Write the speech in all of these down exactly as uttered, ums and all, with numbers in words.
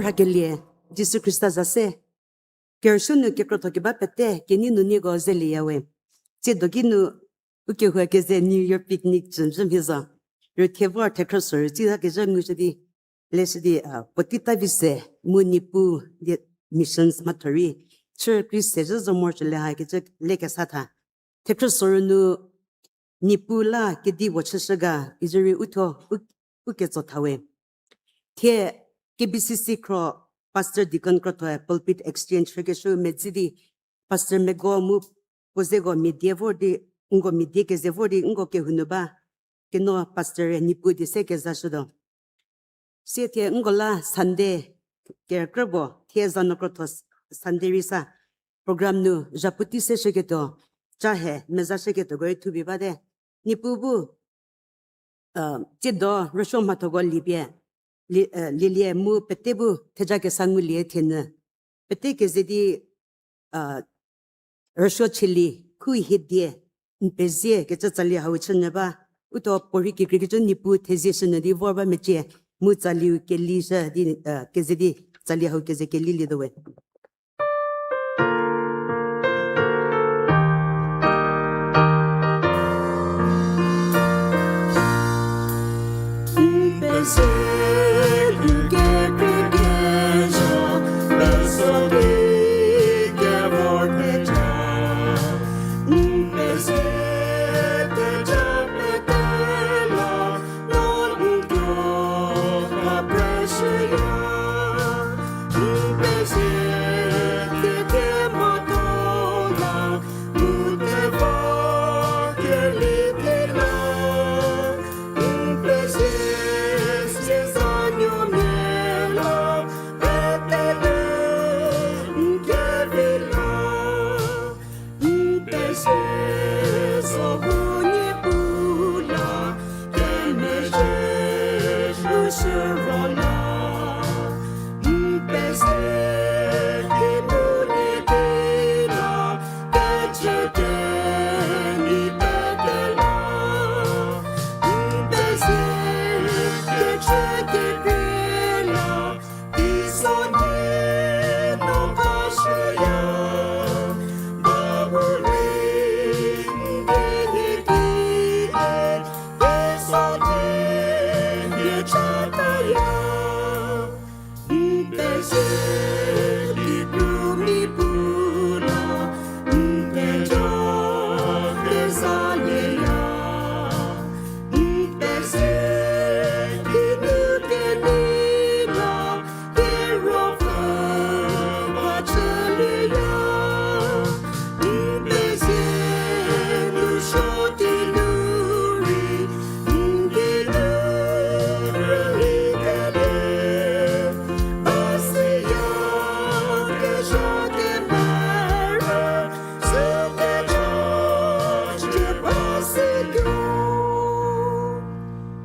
Prakelie, Jisu Khrista za se. Kerüsuo nu kekrotho keba pete, kenei nu nieko zelieyawe. Tsiedo ki nu, ukehou keze New Year picnic cüzhü mhie zo. Rüthie vor thekhrüso rütsi ta kezhü ngushü di, leshü di, ah, puotei ta vi se, mu Niepuu di missions mhatho rei, chü Khrista zhü zo morosuo le ha kecü le kesa tha. Thekhrüso rü nu Niepuu la kedipuo chüshü ga, izürei uthuo, u, u ketso thawe. Thie K B C C khro, Pastor Deacon krothoe pulpit exchange rhükeshü medzi di, Pastor Mego mu puo zeko mia die vor di, nko mia die keze vor di, nko kehou nu ba, keno Pastor-e Niepuu di se kezashütuo. Sie thie nko la Sunday, kerükrübo, thie za nu krotho Sunday rei sa, program nu zhapu tei se shüketuo, ca he mezashüketuoko rei thupie bate. Niepuu bu, tsiedo rüsuo mhathoko liepie, lielie mu pete bu theja kesa ngulie thienyü. Pete keze di, rüsuo chülie, khu hie die, n pezie kecü tsali hau chünyü ba, uthuo puorei kekreikecü Niepuu thezie shünyü di vor ba mecie, mu tsaliu kelishü di, keze di, tsali hau keze kelilietuowe.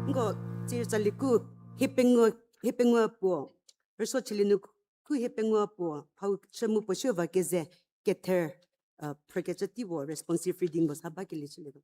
Nko, tsiri tsali khu, hie pengou, hie pengou puo, rüsuo chülie nu khu hie pengou puo, hau chü mu puo shü va keze, kether, phrükecü tei puo, responsive reading puo sa bakelie chülietuo.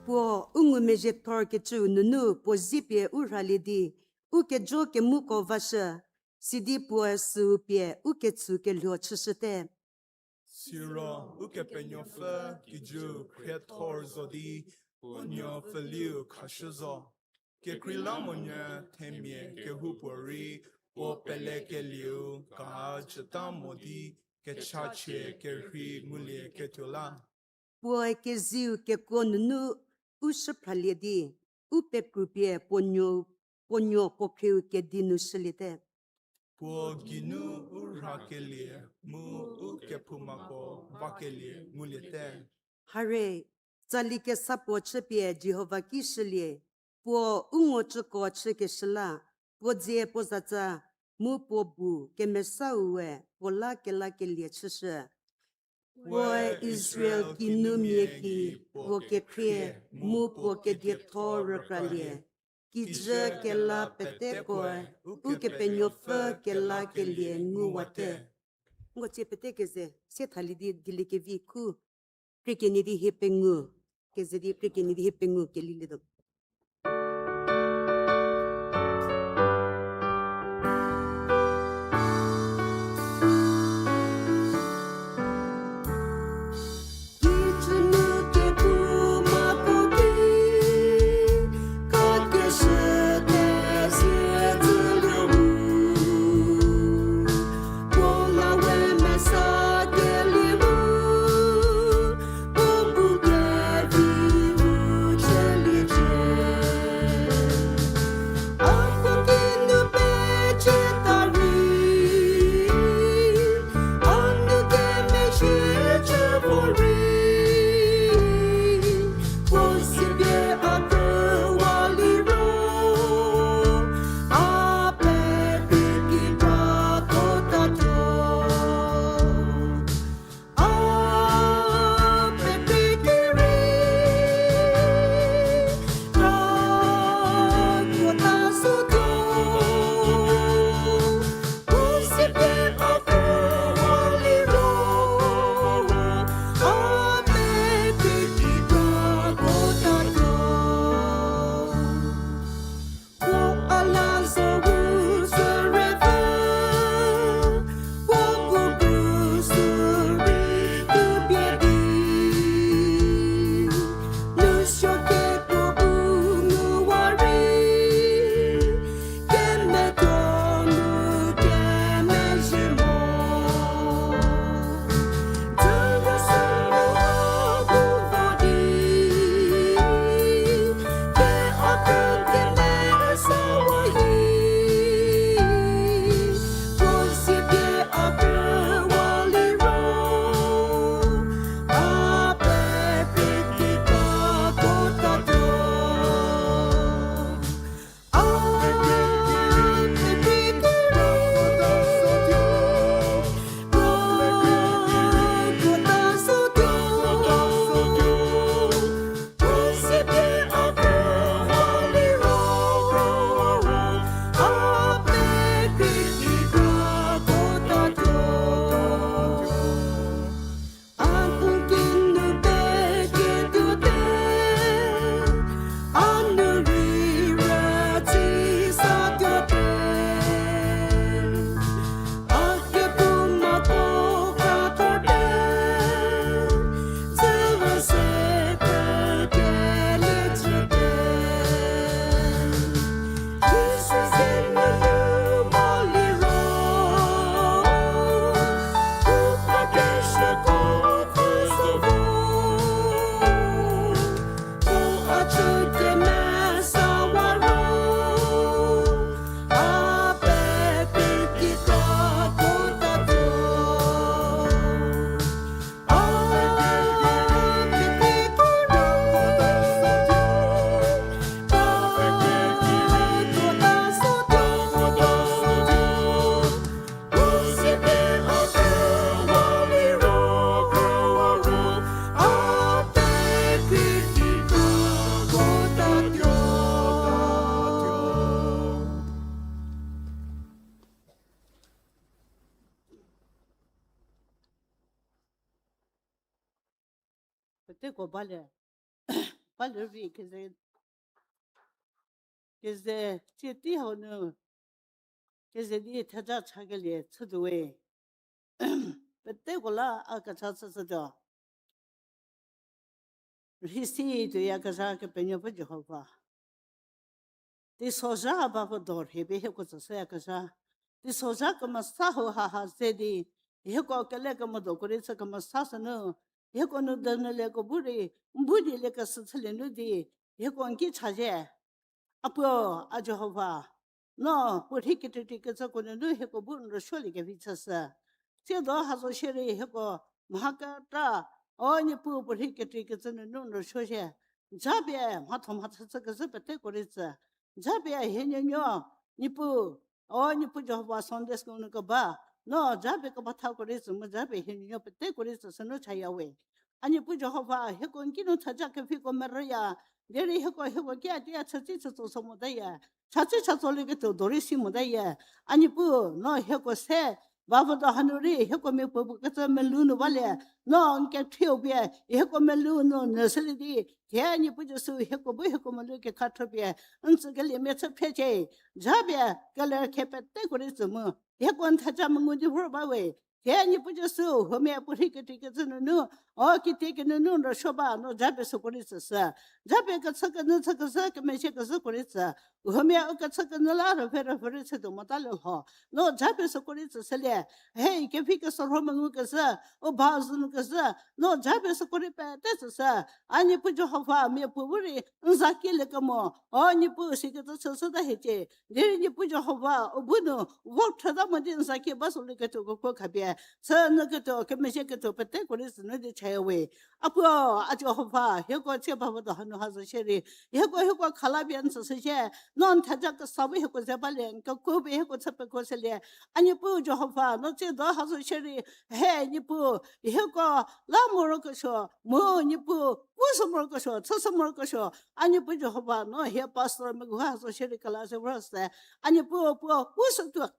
Puo u ngumezhie thor kecüu nunu puo zie pie u rhalie di, u kejo kemuko vashü, sidi puoe süu pie u ketsü kelhuo chüshüte. Siro Ukepenuopfü kijüu khriethor zo di, puo nuo pfüliu khashü zo. Kekreilamonyü themia kehoupuorei puo pelekelieu ka jüta mo di kechachie kerhei ngulieketuo la. Puoe keziu kekuo nunu u shüphralie di, u pekru pie puo nuo, puo nuo puo khrieu kedi nu shüliete. Puo geinu u rhakelie mu u kephoumako vakelie nguliete. Hare, tsali kesa puo chüpie Jihova ki shülie, puo u ngocüko chükeshü la, puo dzie puo zatsa, mu puo bu kemesau we puo la kelakelie chüshü. Puoe Israel kinumia gei puo kekhrie mu puo kedietho rükralie, kijü kela petekoe Ukepenuopfü kelakelie nguwate. Nko tsie pete keze sie thalie di dieliekevi khu, krie kenie di hie pengou, keze di krie kenie di hie pengou kelilietuo. teko balie, balie vi keze, keze, tsie tei hau nu, keze di theja chakelie chütuowe. Peteko la a kecha chüshütuo. Rhisi tuoyakezha Kepenuopfü Jihova. Teisozha ba vo do rhie pie hieko tsüshüyakezha. Teisozha kemesa hau haha ze di, hieko kele kemodoko rei chü kemesa sünu, hieko nu dünülieko bu rei, n bu di liekeshü chülie nu di, hieko n ki chazhie. A puo, a Jihova, no puorhi kekrei kecüko nunu hieko bu n rüsuolie kevi chüshü. Tsiedo ha zo shierei hieko mha kekra, o Niepuu puorhi kekrei kecü nunu n rüsuo shie. Japie mhatho mhachüchü kezhü peteko rei tsü. Japie hie nuonuo, Niepuu, o Niepuu Jihova Sunday school nu keba, no japie kepethako rei tsü mu japie hie nuonuo peteko rei tsü sünu chayawe. A Niepuu Jihova, hieko n kinu theja keviko merüya, derei hieko, hieko ki a tia chütsi chütso so motaya, chütsi chütsolieketuo do rei si motaya. A Niepuu, no hieko se ba vo do hanu rei hieko miapuo puo kecü melou nu balie, no n kekhrieu pie hieko melou nu nyüshülie di, thie Niepuu Jisu hieko bu hieko melou kekhathropie n tsükeliemia chü phecie. Japie keler khie peteko rei tsü mu hieko n theja mengu di vor bawe. Thie Niepuu Jisu, huomia puorhi kekrei kecü nunu, o kitiekinu nu n rüsuo ba, no japie süko rei tsüshü. Japie kechü kenyü chü kezhü kemezhie kezhüko rei tsü. Huomia u kechü kenyü la rüve rüve rei chütuo mota le lho. No japie süko rei tsüshülie. Hei, kevi kesorho mengu kezhü, u ba zünu kezhü, no japie süko rei pete tsüshü. A Niepuu Jihova, miapuo bu rei n za kielie kemo, o Niepuu sikecü chüshüta hiecie. Derei Niepuu Jihova, u bu nu vo thata mo di n za kie ba zolieketuo kekuo khapie, chü nyüketuo kemezhieketuo peteko rei tsü nu di chayawe. A puo, a Jihova, hieko tsie ba vo do hanu ha zo shierei, hieko, hieko khala pie n tsüshüzhie, no n theja kesa bu hieko ze balie, n kekuo pie hieko chü pekuoshülie. A Niepuu Jihova, no tsiedo ha zo shierei, he Niepuu, hieko la morokesuo, mu Niepuu, pu sü morokesuo, chü sü morokesuo, a Niepuu Jihova, no hie pastor megu ha zo shierei kela ze vor se, a Niepuu, puo pu sütuo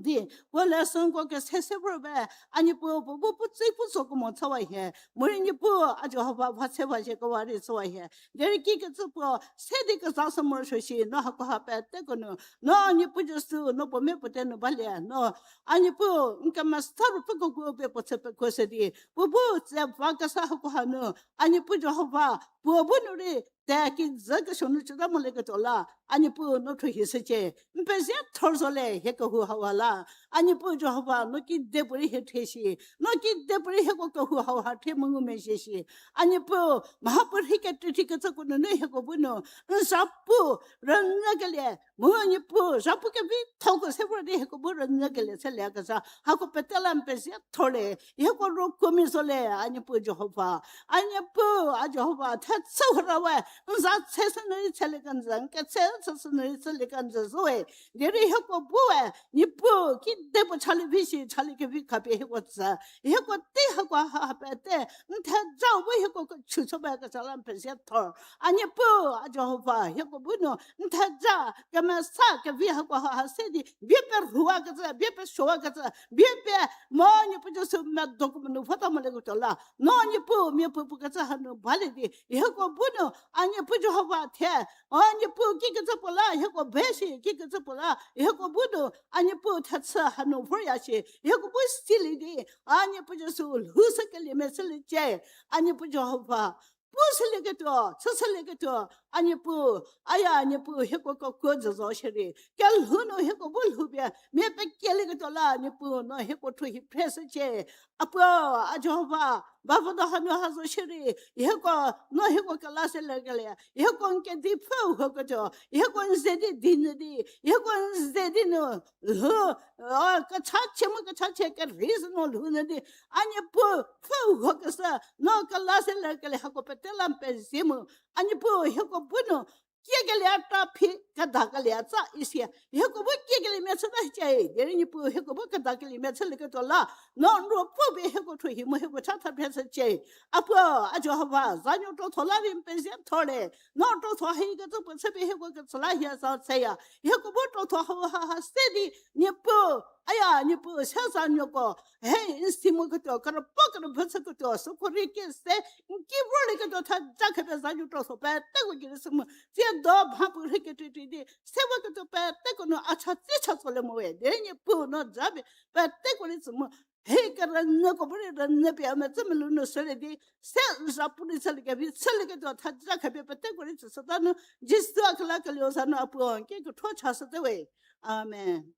di, puo leshüko kese se vor be, a Niepuu, puo bu puotei puo zo kemo chüwa hie, morei Niepuu, a Jihova, va se va zhie kewa rei chüwa hie. Derei kikecü puo se di keza sü morosuo shi, no hakoha peteko nu, no Niepuu Jisu, no puo mia puo te nu balie, no a Niepuu, n kemesa ruopfü kekuo pie puo chü pekuoshü di, puo bu tse va kesa hakoha nu, a Niepuu Jihova, puo bu nu rei te kijü kesuo nu chüta molieketuo la, a Niepuu, no thuo hie shücie. N pezie thor zo le hie kehou hauha la, a Niepuu Jihova, no kidepuorei hie thie shi, no kidepuorei hieko kehou hauha thie mengumezhie shi, a Niepuu, mha puorhi kekrei kecüko nunu hieko bu nu n zapu rünyükelie, mu Niepuu, zapu kevithoko se vor di hieko bu rünyükelie chülieyakezha, hako pete la n pezie thor le, hieko ruokuomia zo le, a Niepuu Jihova, a Niepuu, a Jihova, thechü hora we, n za tse sü nu rei chülie kenjü, n ketse chü sü nu rei chülie kenjü zo we, derei hieko bu we, Niepuu, kidepuo chalie vi shi, chalie kevi khapie hieko tsü, hieko tei hako ha pete, n theja bu hieko kechu chü ba kesa la n pezie thor, a Niepuu, a Jihova, hieko bu nu n theja kemesa kevi hako ha se di, bie perhuwakecü, bie pesuowakecü, bie pie, mo Niepuu Jisu medoko menu vota molieketuo la, no Niepuu, miapuo puo kecü hanu balie di, hieko bu nu, a Niepuu Jihova thie, o Niepuu, kikecü puo la hieko be shi, kikecü puo la hieko bu nu, a Niepuu, thechü hanu vorya shi, hieko bu silie di, a Niepuu Jisu lhou sü keliemia chüliecie, a Niepuu Jihova, pu shülieketuo, chü shülieketuo, a Niepuu, aya Niepuu, hieko kekuo jü zo shierei, kelhou nu hieko bu lhoupie mia pekielieketuo la Niepuu, no hieko thuo hi phre shücie. A puo, a Jihova, ba vo do hanu ha zo shierei, hieko, no hieko kela se lekelie, hieko n kedi pfhü huoketuo, hieko n ze di di nyü di, hieko n ze di nu lhou, o, kechachie mu kechachie kerhei sü nu lhou nyü di, a Niepuu, pfhü huokeshü, no kela se lekelie hako pete la n pezie mu, a Niepuu, hieko bu nu kiekelie a ta phi kedakelie a tsa isi, hieko bu kiekeliemia chüta hiecie, derei Niepuu, hieko bu kedakeliemia chülieketuo la, no n ruopfü pie hieko thuo hi mu hieko cha tha phre shücie. A puo, a Jihova, zanuo krotho la rei n pezie thor le, no krotho hikecü puo chüpie hieko ketsü la hie za tseya, hieko bu krotho hauha ha se di, Niepuu, Aya, Niepuu, se zanuoko, he, n si moketuo, kerüpuo kerübhü chüketuo, süko rei ki se, n ki vorlieketuo theja khapie zanuo tro so peteko gei rei chü mu, tsiedo mhapuorei ketuo tuo di, se voketuo peteko nu a cha tse cha tsolie mo we, derei Niepuu no japie, peteko rei chü mu, he kerünyüko bu rei rünyü pie a metsü melou nu shülie di, se zapu rei chüliekevi, chülieketuo theja khapie peteko rei chü süta nu, Jisu a kelakelieu za nu a puo n ki ketho chashüte we. Amen.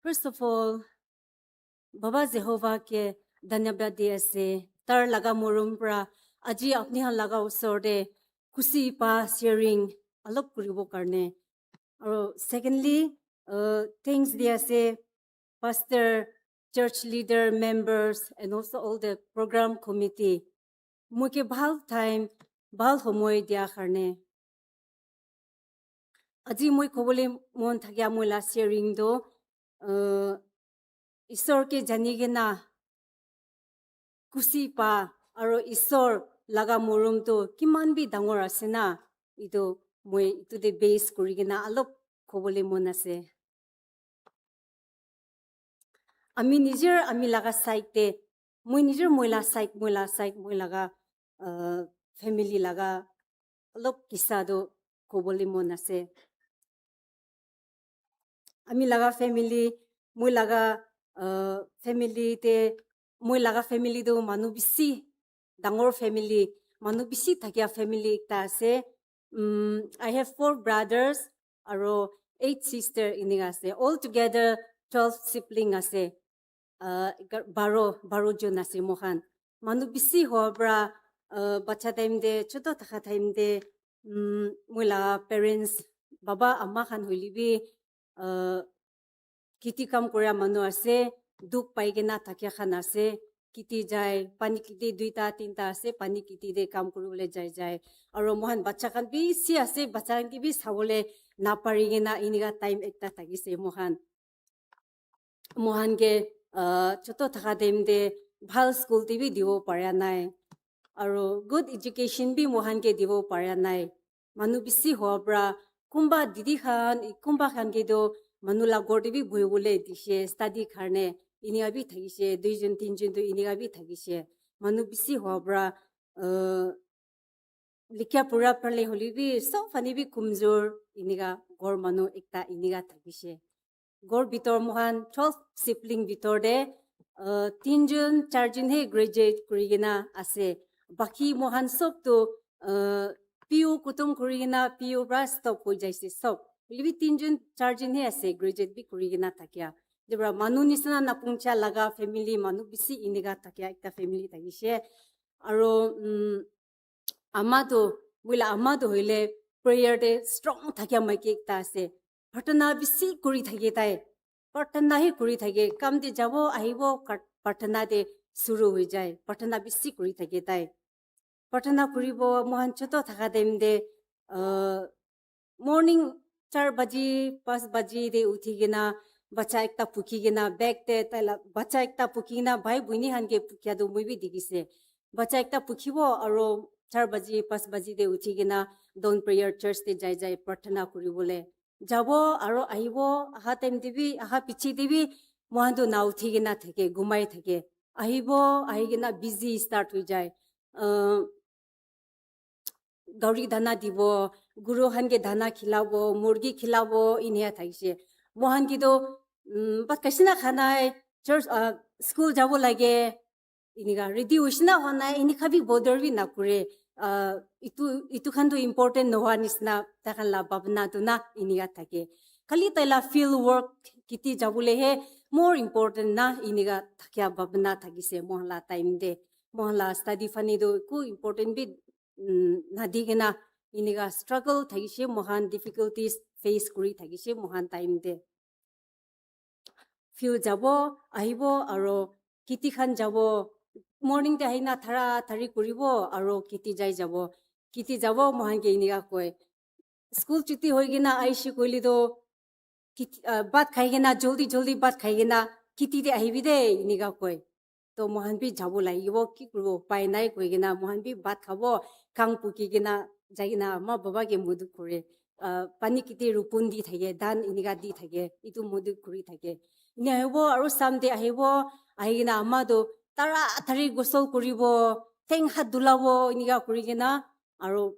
First of all, Baba Jehova ke dhanyabad di ase, tar laga morom pra, aji apni ha laga usor de, kusi pa sharing, alop kuribo karne. Aro secondly, uh, thanks di ase, pastor, church leader, members, and also all the program committee. Mu ke bhal time, bhal homoi dia karne. Aji mui khobole mon thakia mui la sharing do, uh, Isor ke jani kena, kusi pa, aro Isor laga morom to kiman bi dangor ase na, ito mui ito de base kuri kena alop khobole mon ase. Ami nijir ami laga side te, mui nijir mui la side, mui la side, mui laga, uh, family laga alop kisa do khobole mon ase. Ami laga family, mui laga, uh, family te, mui laga family do manu bisi, dangor family, manu bisi thakia family ekta ase. Um, I have four brothers, aro eight sister ini ase. All together twelve sibling ase. Uh, ga-, baro, baro jon ase mohan. Manu bisi ho pra, uh, bacha time de, choto thakha time de, um, mui la parents, baba ama khan hoilebi, uh, kiti kam koria manu ase, dukh pai kena thakia khan ase, kiti jai, pani kiti duita tinta ase, pani kiti de kam kori bole jai jai. Aro mohan bacha khan bisi ase, bacha khan ki bi sa bole na pari kena inika time ekta thakise mohan. Mohan ke, uh, choto thakha time de bhal school te bi dibo paria nai. Aro good education bi mohan ke dibo paria nai. Manu bisi ho pra, kumba didi khan, kumba khan ke do, manu la ghor te bi bui bole di sie, study karne, inika bi thakise, dui jon, tin jon do inika bi thakise. Manu bisi ho pra, uh, likha pura prale hoilebi, sob hani bi kumzur inika ghor manu ekta inika thakise. Ghor bitor mohan twelve sibling bitor de, uh, tin jon, char jon he graduate kuri kena ase. Baki mohan sob to, uh, P U kutum kuri kena P U pra stop hoi jaise sob. Hoilebi tin jon, char jon he ase graduate bi kuri kena thakia. Debra manu nisana napungcha laga family manu bisi inika thakia ekta family thakise. Aro, um, ama to, mui la ama to hoile prayer de strong thakia maiki ekta ase. Prarthana bisi kuri thake tai. Prarthana hi kuri thake, kam de jabo, ahibo, kar-, prarthana de shuru hoi jai. Prarthana bisi kuri thake tai. Prarthana kuribo mohan choto thakha time de, uh, morning char baji, pas baji de uthi kena, bacha ekta puki kena, bag te taila, bacha ekta puki kena, bhai buini han ke pukia do mui bi dikise. Bacha ekta pukibo, aro char baji, pas baji de uthi kena, dawn prayer church te jai jai prarthana kuri bole. Jabo, aro ahibo, aha time te bi, aha pichi te bi, mohan do na uthi kena thake, gumai thake. Ahibo, ahi kena busy start hoi jai. Uh, gari dana dibo, guru han ke dana khilabo, murgi khilabo, inia thakise. Mohan ki do, um, but kasina khanai, church, uh, school jabo lage, inika ready usina hona, inika bi bother bi na kure, uh, itu, itu khan do important no hwa nisna, ta khan la babna do na, inika thake. Khali taila field work, kiti jabo le he, more important na, inika thakia babna thakise, mohan la time de, mohan la study fani do, ku important bi, mm, na di kena, inika struggle thakise mohan difficulties face kuri thakise mohan time de. Field jabo, ahibo, aro kiti khan jabo, morning te haina thara thari kuribo, aro kiti jai jabo. Kiti jabo mohan ke inika koi. School chuti hoi kena aishi koili do, kiti, uh, bhat khai kena, joldi joldi bhat khai kena, kiti de ahibi de, inika koi. To mohan bi jabo la, iwo ki kuro, pai nai koi kena, mohan bi bhat khabo, kang puki kena, jai kena, ma baba ke modu kure. Uh, pani kiti rupun di thake, dan inika di thake, itu modu kuri thake. Ini ahibo, aro Sunday ahibo, ahi kena ama do, tara thari gosol kuribo, theng hat dulabo, inika kuri kena, aro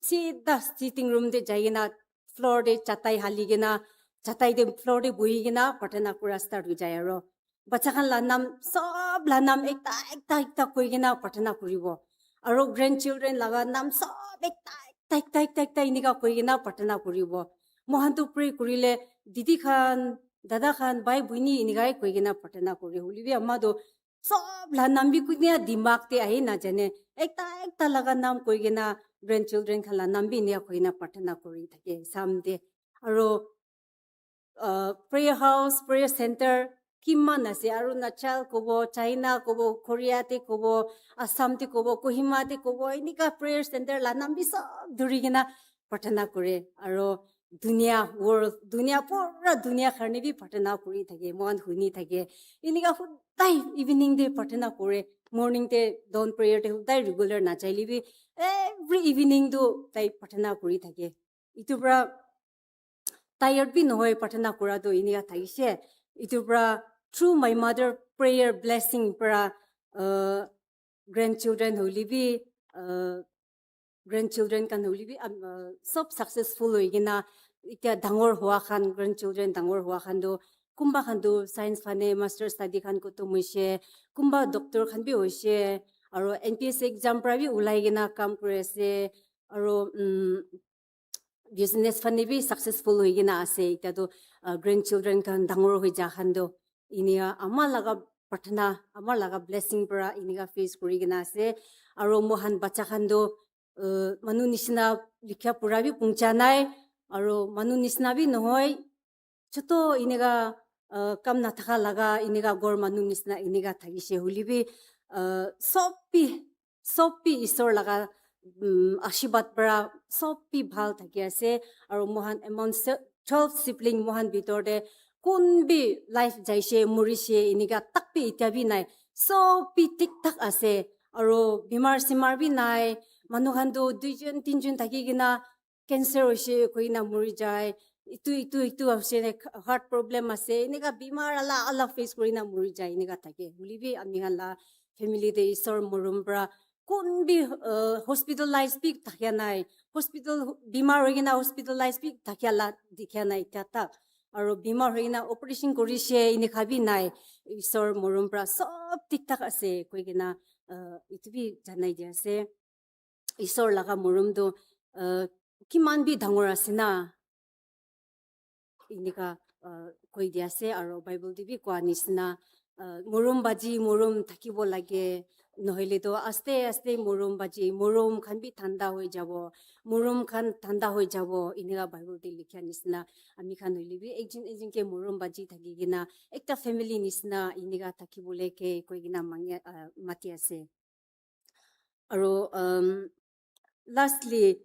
sida sitting room de jai kena, floor de chatai hali kena, chatai de floor de bui kena, prarthana kura start hoi jai aro. Bacha khan la nam, sob la nam, ekta, ekta, ekta koi kena prarthana kuribo. Aro grandchildren laga nam sob ekta, ekta, ekta, ekta, ekta inika koi kena prarthana kuribo. Mohan to pray kurile, didi khan, Dada khan, bhai, buini ini ga koigina prarthana kori. Houlivi ama do sob la nam bi kunia dimag te ahi na jane. Ekta ekta laga nam koigina grandchildren khan la nam bi ini ga koigina prarthana kori thake sam de. Aro uh, prayer house, prayer center, kima na se Arunachal kobo, China kobo, Korea te kobo, Assam te kobo, Kohima te kobo, inika prayer center la nam bi sa duri gina prarthana kore. Aro dunia, world, dunia, pura dunia kharni bi prarthana kori thake, moan huni thake. Inika hudai evening de prarthana kore, morning te dawn prayer te hudai regular na chai livi, every evening do tai prarthana kori thake. Itu pra tired bi nohoi prarthana kora do inika thakishe. Itu pra through my mother prayer blessing pra, uh, grandchildren houlivi, uh, grandchildren khan houlivi, um, uh, sob successful hoigina, ita dangor hua khan, grandchildren dangor hua khan do, kumba khan do science phane master study khan koto muishe, kumba doctor khan bi hoishe, aro N P S C exam pra bi ulai gina kam kore se, aro, um, business phane bi successful hoigina ase, ita do, uh, grandchildren khan dangor hoija khan do. Inika ama laga prarthana, ama laga blessing pra inika face kori gina ase. Aro mohan bacha khan do, uh, manu nisina likha pura bi pungcha nai, aro manu nisina bi nohoi, chuto inika, uh, kam na thaka laga inika gor manu nisina inika thakishe houlivi, uh, sob pi, sob pi Isor laga, um, ashibad pra sob pi bhal thaki ase, aro mohan among se-, twelve sibling mohan bitor de kun bi life jaishe, murishe, inika tak pi ita bi nai, sob pi thik thak ase, aro bimar simar bi nai, manu khan do duijun, tinjun thaki gina, cancer hoishe koina muri jai, itu, itu, itu hoishe ne heart problem ase, inika bimar ala, ala face korina muri jai, inika thake. Houlivi ami khan la family de Isor morom pra, kun bi, uh, hospitalize bi thakia nai, hospital, bimar hoigina hospitalize bi thakia la dikhia nai ita tak. Aro bimar hoigina operation korishe inika bi nai, Isor morom pra sob thik thak ase koigina, uh, itu bi janai di ase. Isor laga morom do, uh, kiman bi dangor ase na. Inika, uh, koi di ase, aro Bible di bi kua nisina, uh, morom baji, morom thakibo lage, nohile do aste aste morom baji, morom khan bi thanda hoi jabo, morom khan thanda hoi jabo, inika Bible di likhia nisina, ami khan houlivi, ekjun ekjun ke morom baji thaki gina, ekta family nisina, inika thakibo le ke, koigina mangya, uh, mati ase. Aro, um, lastly,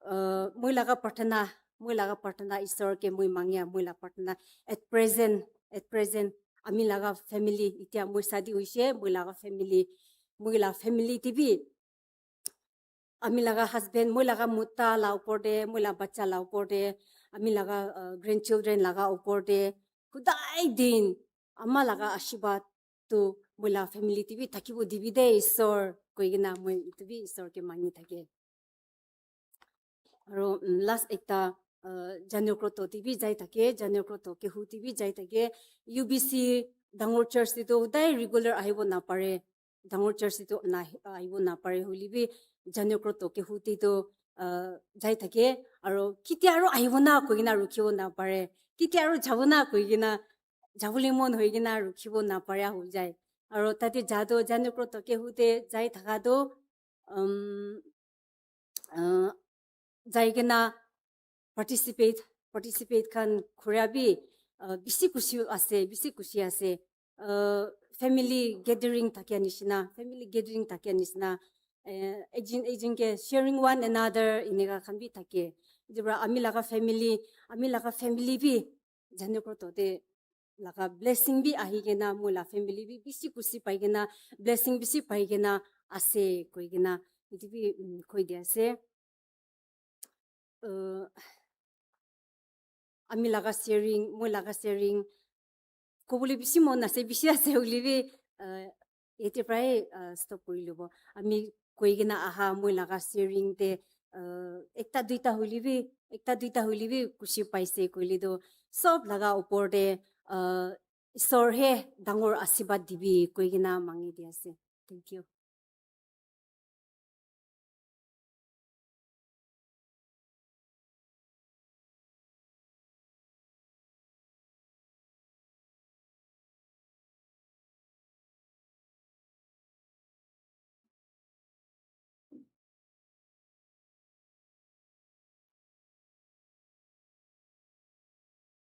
uh, moi laga prarthana, moi laga prarthana Isor ke moi mangya, moi la prarthana at present, at present, ami laga family, itia moi sadi hoishe, moi laga family, moi la family ti bi, ami laga husband, moi laga muta la upor de, moi la bacha la upor de, ami laga, uh, grandchildren laga upor de, hudai din, ama laga ashibad, tu moi la family ti bi thakibo di bi de Isor, koigina moi itu bi Isor ke mangi thake. Aro, mm, last ekta, uh, Janio Kroto ti bi jai thake, Janio Kroto kehou ti bi jai thake, U B C dangor church ti to hudai regular ahibo na pare, dangor church ti to na, ahibo na pare houlivi, Janio Kroto kehou ti to, uh, jai thake, aro kitia ro ahibo na koigina rukhibo na pare, kitia ro jabo na koigina, jabo limon hoigina rukhibo na pare hou jai. Aro tati jado Janio Kroto kehou te jai thaka do, um, uh, jai gina participate, participate khan khoria bi, uh, bisi kushi ase, bisi kushi ase, uh, family gathering thakia nisina, family gathering thakia nisina, uh, ekjun ekjun ke sharing one another, inika khan bi thake. Jibra ami laga family, ami laga family bi, Janio Kroto te laga blessing bi ahi kena, moi la family bi bisi kusi pai kena, blessing bisi pai kena, ase koi kena, idi bi, mm, koi di ase. Uh, ami laga sharing, moi laga sharing, ko bole bisi mo na se bisi ase houlivi, uh, ete prai, uh, stop kori lobo. Ami koi kena aha moi laga sharing te, uh, ekta duita houlivi, ekta duita houlivi kusi paise koile do. Sob laga upor te, uh, Isor he dangor asibad dibi koi kena mangi di ase. Thank you.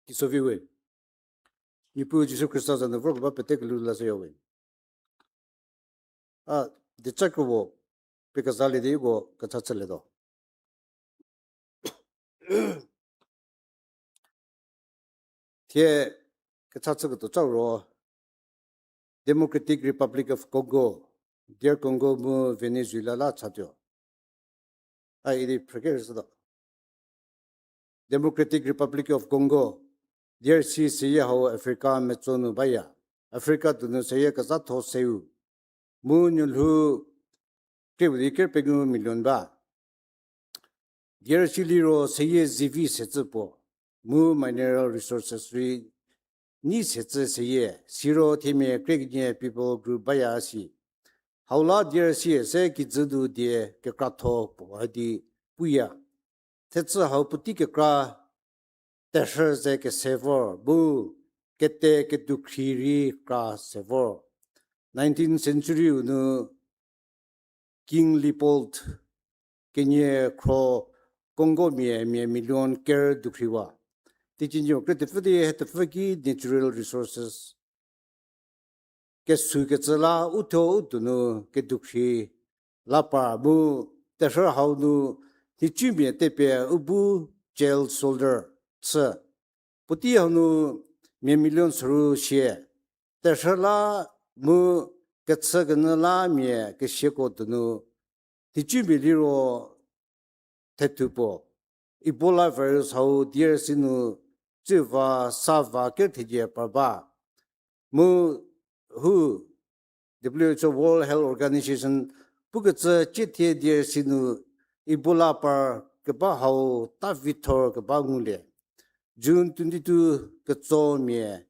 Kisoviwe. Niepuu Jisu Khrista za nu vor keba pete kelhou la shüyawe. A, dieca kro puo, pie kezalie di uko kecha chülietuo. Thie kecha chüketuo ca ro, Democratic Republic of Congo, D R Congo mu Venezuela la chatuo. A idi phrükerüshütuo. Democratic Republic of Congo, D R C seyie hau Africa metso nu baya. Africa donu seyie kezhatho seu. Mu nuolhou krie puo di ker pengou million ba. D R C liro seyie zivi setsü puo, mu mineral resources rei nyi setsü seyie, siro themia krie kenie people group baya si. Hau la D R C se kijü nu die kekratho puo di puya. Thetsü hau puotei kekra terhü ze kese vor, bu kete kedukhri rei kra se vor. Nineteenth century-u nu King Leopold kenie khro Congo mia, mia million ker dukhriwa. Teicie kre tepfü di he tepfü ki natural resources kesükecü la uthuo u donu kedukhri la par mu terhü hau nu nhicumia tepie u bu child soldier chü. Puotei hau nu mia million soru sie, terhü la mu kechükenyü la mia kesiako donu nhicumia liro thethu puo, Ebola virus hau D R C nu tsüva sava ker thedie par ba. Mu hu W H O, World Health Organization, pukecü ciethie D R C nu Ebola par keba hau ta vithor keba ngulie. June twenty two ketsomia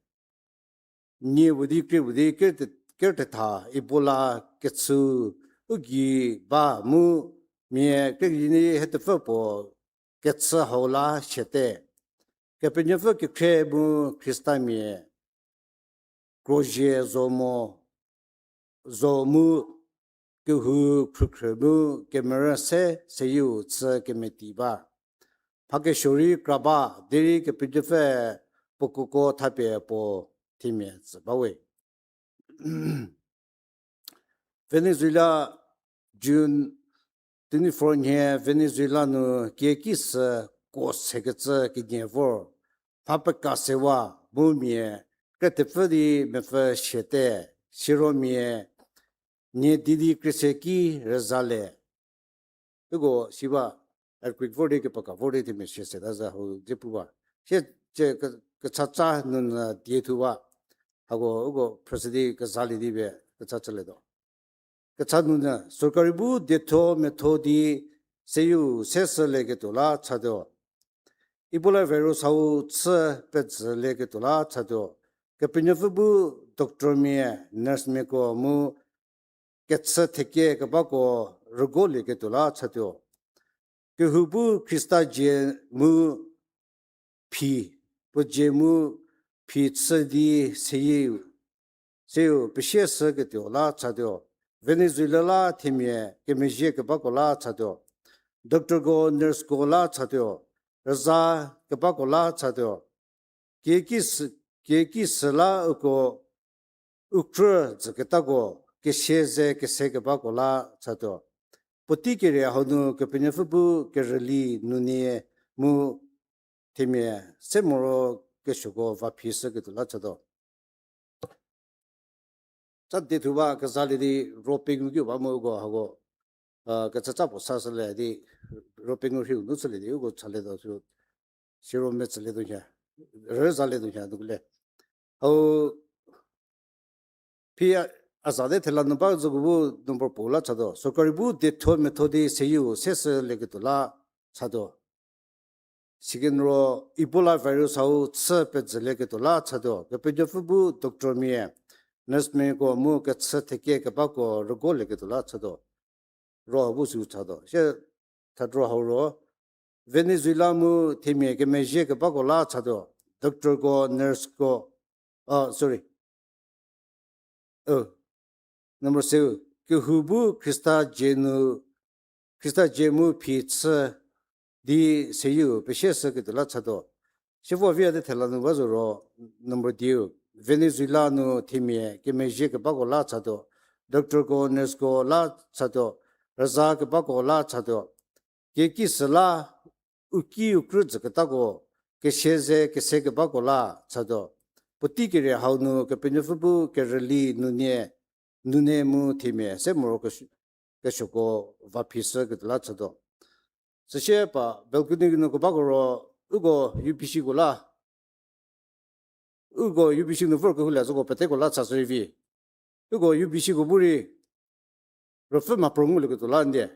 nie puo di krie puo di ker te-, ker tetha Ebola kechü u gei ba mu mia kekreikecü he tepfü puo kechü hau la siate. Kepenuopfü kekhrie mu Khristamia krozhie zo mo, zo mu kehou khrükhrü mu kemerü se seyieu chü kemeti ba. Mha kesuo rei kra ba, derei Kepenuopfü puo kuoko thapie puo themia tsü bawe. Venezuela, June twenty four nhie Venezuela nu kieki sü kuo sekecü kenie vor, mha peka sewa mu mia kre tepfü di mepfü siate, siro mia nie di di krie se ki rüzha le. Uko siba earthquake vor di kepeka vor di themia sie seta zü hau dze pu ba. Sie tse ke-, kechaca nunu die thu ba. Hako uko phrüshü di kezalie di pie kecha chülietuo. Kecha nunu sorkari bu dietho metho di seyieu se sülieketuo la chatuo. Ebola virus hau chü pezhülieketuo la chatuo. Kepenuopfü bu doctormia, nursemiako mu kechü thekie kebako rügolieketuo la chatuo. Kehou bu Khrista dzie mu phi, puo dzie mu phi chü di seyieu, seyieu pesie shüketuo la chatuo. Venezuela la themia kemezhie kebako la chatuo. Doctorko, nurseko la chatuo. Rüzha kebako la chatuo. Kieki sü, kieki sü la uko u krü dzüketako kesia ze kese kebako la chatuo. Puotei kerie hau nu Kepenuopfü bu kerüli nunie mu themia se morokesuoko va phi shüketuo la chatuo. Cha dietho ba kezalie di ro pengou ki ba mu uko hako, a, kechaca puo sa shülie di ro pengou rhiu nu chülie di uko chalietuo sü, siro metsülietuo hie, rüzhalietuo hie nu le. Hau phi a, a za de thela nu ba züko bu number puo la chatuo. Sorkari bu dietho metho di seyieu se sülieketuo la chatuo. Sikeno Ebola virus hau chü pezhülieketuo la chatuo. Kepenuopfü bu doctormia, nursemiako mu kechü thekie kebako rügolieketuo la chatuo. Ro bu sü chatuo. Sie thadro hau ro Venezuela mu themia kemezhie kebako la chatuo. Doctorko, nurseko, a, sorry. Number seu, kehou bu Khrista dzie nu, Khrista dzie mu phi chü di seyieu pesie shüketuo la chatuo. Sievo vi a di thela nu ba zo ro, number diu. Venezuela nu themia kemezhie kebako la chatuo, doctor ko, nurse ko la chatuo, rüza kebako la chatuo. Kekisü la, u ki u krü züketako, kese ze kese kebako la chatuo. Puotei kere hau nu Kepenuopfü bu kerüli nunie, nunie mu themia se moro kesuo, kesuoko va phi sü ketuo la chatuo. Süsie pa balcony nu kebako ro, uko U B C ko la, uko U B C nu vor kehoulie zoko peteko la chashü rei vi. Uko U B C ko bu rei, rüpfü mhapro ngulieketuo la ndie.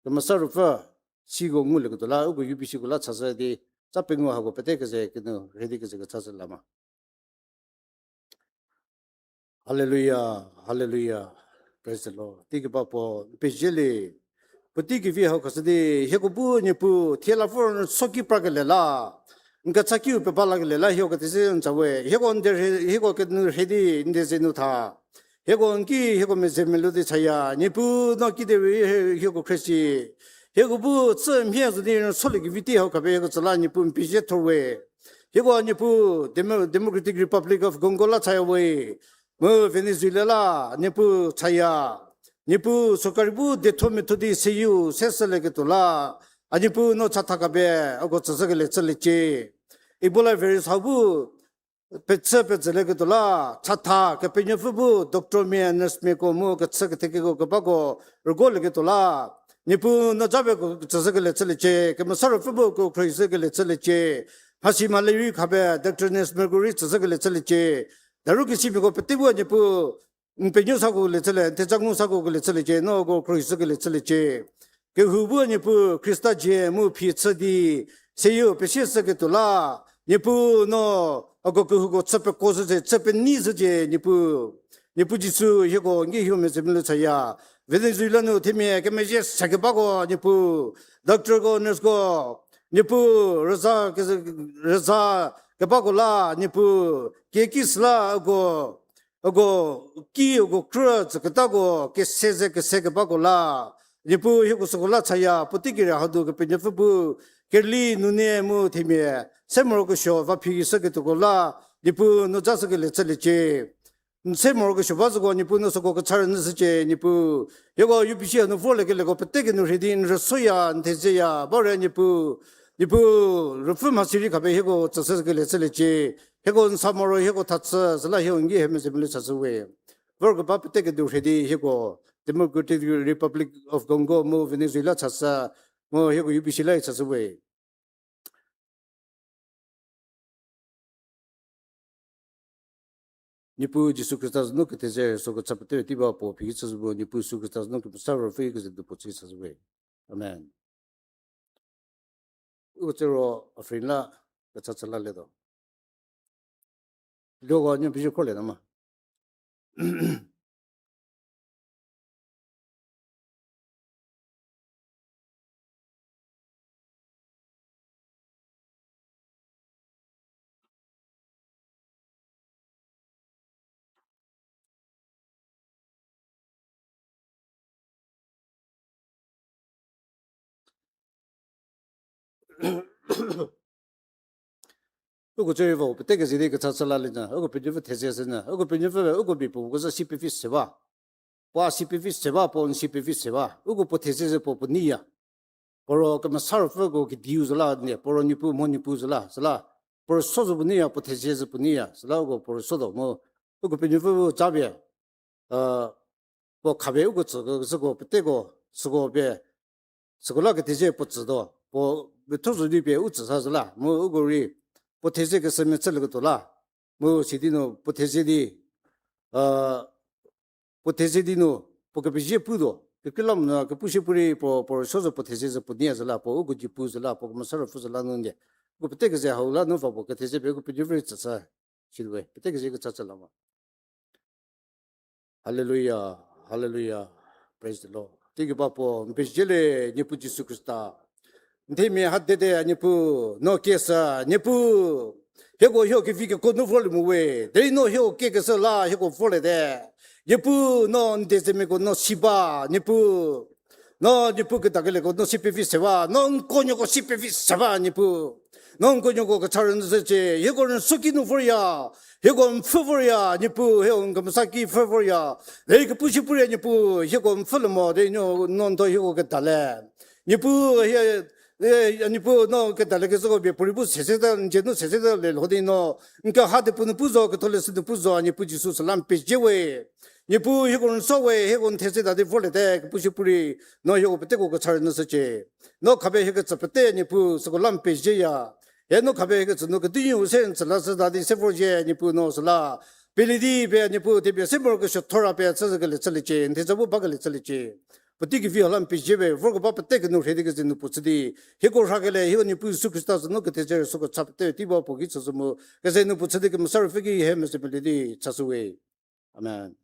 Kemesa rüpfü siko ngulieketuo la, uko U B C ko la chashü di, cha pengou hako pete keze kenu rhei di keze kechashü la ma. Hallelujah, hallelujah. Praise the Lord. Teigei ba puo, n pezie le. Puotei kevi hau khashü di, hieko bu Niepuu, thie la vor n soki pra kele la, n kecha kiu peba la kele la, hieko teze n ca we. Hieko n de rhe, hieko kenu rhei di, n de ze nu tha. Hieko n ki, hieko meze melou di chaya. Niepuu no ki de we, hieko khresi. Hieko bu chü mhie zo di n solie kevi tei hau khapie hieko tsü la Niepuu n pezie thor we. Hieko Niepuu Demo-, Democratic Republic of Congo la chaya we. Mu Venezuela la, Niepuu chaya. Niepuu sorkari bu detho metho di seyieu se sülieketuo la, a Niepuu no chatha khapie, uko tsüshü kele chüliecie. Ebola virus hau bu, pechü pezülieketuo la, chatha, Kepenuopfü bu, doctor mia, nurse miako mu, kechü kethekeko kebako, rügolieketuo la, Niepuu no japie ko tsüshü kele chüliecie, Kemesa Ruopfü bu ko khruohishü kele chüliecie, mhasi mhale rei khapie, doctor nurse miako rei tsüshü kele chüliecie, daru kesimiako pete bu Niepuu, n penuo sako le chülie, n theja ngu sako le chüliecie, no ko khruohishü kele chüliecie. Kehou bu Niepuu Khrista dzie mu phi chü di, seyieu pesie shüketuo la, Niepuu no, uko kehouko chü peko zhücie, chü penei zhücie, Niepuu. Niepuu Jisu, hieko ngi hieu mezemelu chaya. Venezuela nu themia kemezhie se kebako, Niepuu. Doctorko, nurseko, Niepuu, rüza ke-, rüza kebako la, Niepuu. Kieki süla uko, uko ki uko krü tsüketako kese ze kese kebako la, Niepuu hieko süko la chaya, puotei kere hau nu Kepenuopfü bu, kerüli nunie mu themia, se morokesuo va phi shüketuoko la, Niepuu no ja shü kele chüliecie. N se morokesuo ba zhüko Niepuu no süko kecha rünyü shücie, Niepuu. Hieko U B C hanu vorliekeleko peteko nu rhei di n rüsoya, n thezeya, ba re Niepuu. Niepuu, ruopfü mhasi rei khapie hieko tsüshü kele chüliecie. Hieko n sa moro hieko thachü, süla hieko ngi hie mezemelu chashü we. Vorkeba peteko nu rhei di hieko Democratic Republic of Congo mu Venezuela chashü, mu hieko U B C la chashü we. Niepuu Jisu Khrista za nu ketheze süko cha pete tei ba puo phi chashü bu Niepuu Jisu Khrista za nu Kemesa Ruopfü keze nu puo chü chashü we. Amen. U tsero offering la kecha chü lalietuo. Loko nyo phi khrolie na ma. Uko tseri vo peteko zie di kecha chü lalie nyü, uko Penuopfü theze shü nyü, uko Penuopfü, uko bi puo ko zü si pevi se ba. Puo si pevi se ba, puo n si pevi se ba. Uko puo theze ze puo puo neiya. Puo ro Kemesa Ruopfüko kediu zo la nie, puo ro Niepuu mho Niepuu zo la, süla. Puo rüso zo puo neiya, puo theze ze puo neiya, süla uko puo rüso tuo mu. Uko Penuopfü bu japie, puo khapie uko tsüko, süko peteko, süko pie, süko la ketheze puo tsütuo, puo metho zo di pie u tsü sa süla, mu uko rei, puo theze keshü mechülieketuo la, mu sidi nu puo theze di, puo theze di nu, puo kepezie putuo, kekreilamonyü kepu shie pu rei puo, puo rüso zo puo theze ze puo neiya süla, puo uko ji pu süla, puo Kemesa Ruopfü süla nu nie. Uko peteko ze hau la nu va puo ketheze pie uko Penuopfü rei tsü sa, siwe, peteko ze kecha chü la ma. Hallelujah, hallelujah, praise the Lord. Teigei ba puo, n pezie le Niepuu Jisu Khrista. N themia ha dede Niepuu, no kieshü, Niepuu. Hieko hieko kevi keko nu vorlie mu we. Derei no hieko kiekeshü la hieko vorlie te. Niepuu no n dezemiako no si ba, Niepuu. No Niepuu kedakeleko no si pevi se ba, no n konyoko si pevi se ba, Niepuu. No n kuonuoko kecha rünyü shücie, hieko rünyü ki nu vorya, hieko n pfhü vorya, Niepuu, hieko n kemesa ki pfhü vorya, derei kepu shie purie Niepuu, hieko n pfhü le mo, derei no, no n do hieko kedale. Niepuu, hie, eh, Niepuu, no kedale kezhüko bie puorei bu sese ta, n dzie nu sese ta le lho di no, n keha di pu nu pu zo, ketholeshü nu pu zo, Niepuu Jisu süla n pezie we. Niepuu, hieko rünyü we, hieko n these ta di vorliete, kepu shie purie, no hieko peteko kecha rünyü shücie. No khapie hie ketsü pete Niepuu süko la n pezieya. Hie no khapie hie ketsü nu kediu se n tsüla shüta di se vorzhie Niepuu no süla. Pili di pie Niepuu thepie se morokesuo thora pie chüzhü kelie chüliecie, n theza bu ba kelie chüliecie. Puotei kevi hau la n pezie we, vorkeba pete kenu rhie di keze nu puo chü di. Hieko rhakelie, hieko Niepuu Jisu Khrista sünu ketheze rüsuokecha pete tei ba puo ki chüshü mu. Keze nu puo chü di kemesa ruopfü ki hie mese pili di chashü we. Amen.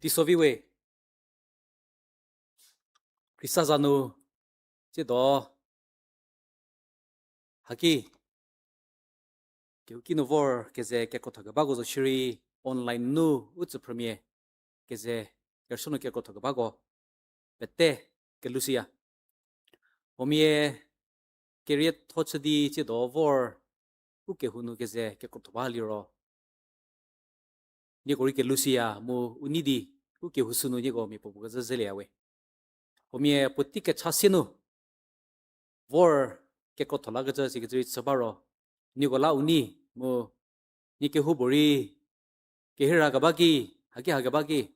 Teiso vi we. Khrista za nu, tsiedo, haki, kehouki nu vor keze kekrotho kebako zo shierei online nu u tsüphrümia keze kerüsuo nu kekrotho kebako pete kelushüya. Huomia kerietho chü di tsiedo vor u kehou nu keze kekrotho ba liro nieko rei kelushüya mu u nei di u kehou sünu nieko mia puo puo kezhü zelieya we. Huomia puotei kecha sie nu vor kekrotho lakecü sikecü rei chü ba ro, nieko la u nei mu nie kehoupuorei kehira keba ki, haki ha keba ki,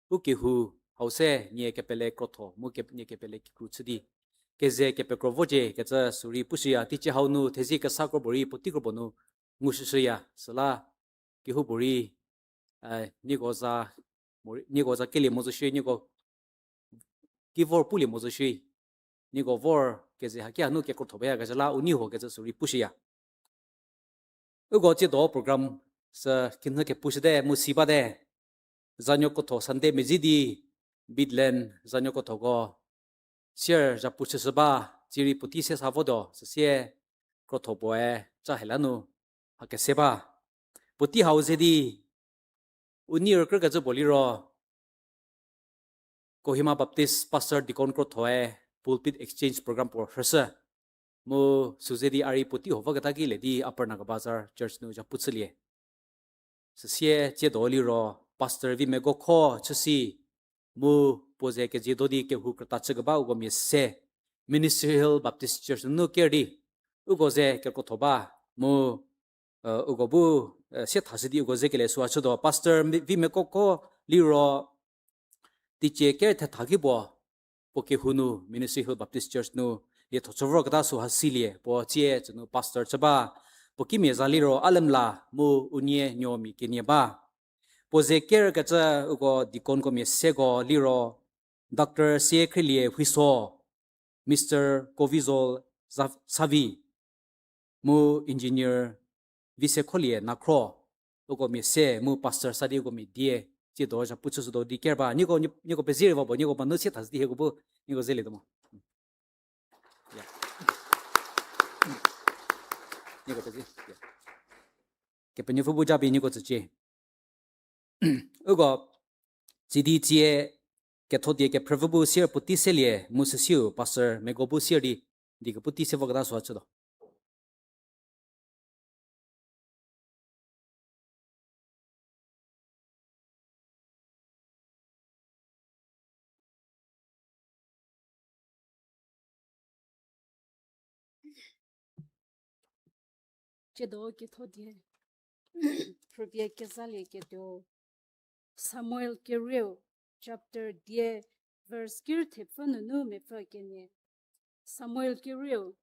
u kehou hau se nie kepele krotho mu ke-, nie kepele kikru chü di keze kepekro vocie kecü sürei pushüya. Teicie hau nu thezie kesa kro puorei puotei kro puo nu ngushüshüya. Süla kehoupuorei, eh, nieko za, mo-, nieko za kelie mo zo shierei, nieko ki vor pulie mo zo shierei, nieko vor keze haki hanu kekrotho bayakecü la u nei ho kecü sürei pushüya. Uko tsiedo program sü kinhü kepushüte mu si bate. Zanuo krotho Sunday mezhie di Bidlen zanuo krothoko sier zhapu chüshü ba, tsierei puotei se sa votuo, süsie krotho puoe ca hela nu ha kese ba. Puotei hau ze di u nei rükrükecü puo liro Kohima Baptist Pastor Deacon krothoe pulpit exchange program puo rhüshü. Mu süze di a rei puotei ho voketa ki le di Upper Nagabazar Church nu zhapu chülie. Süsie tsiedo liro Pastor Vimegokho chüsi mu puo ze keziedo di kehou krüta chükeba uko mia se, Ministry Hill Baptist Church nunu ker di uko ze kekrotho ba mu, eh, uko bu, eh, sie thashü di uko ze kele süu chütuo. Pastor Mi-, Vimegokho liro teicie ker thetha ki puo, puo kehou nu Ministry Hill Baptist Church nu lietho chü vorketa süu ha silie, puo tsie tsünu pastor chü ba, puo kimia za liro Alemla mu unie Nuomi kenie ba. Puo ze kerkecü uko deaconko mia seko liro Doctor Siekhrielie Huiso, Mister Kovizol Za-, Savi, mu Engineer Visekholie Nakhro, uko mia se mu Pastor sa di uko mia die, tsiedo zhapu chüshütuo di ker ba. Nieko, nieko pezie rei va puo, nieko manu sie thashü di hieko bu, nieko zelietuo mo. Ya. Nieko pezie. Ya. Kepenuopfü bu japie nieko tsücie. Uko, tsidi tsie ketho die kephrüpfü bu sier puotei selie mu süsiu pastor meko bu sier di, die kepu tei se voketa süa chütuo. Tsiedo ketho die phrüpie kezalieketuo Samuel kerieu, chapter dia, verse ker thepfü nunu mepfü kenie. Samuel kerieu,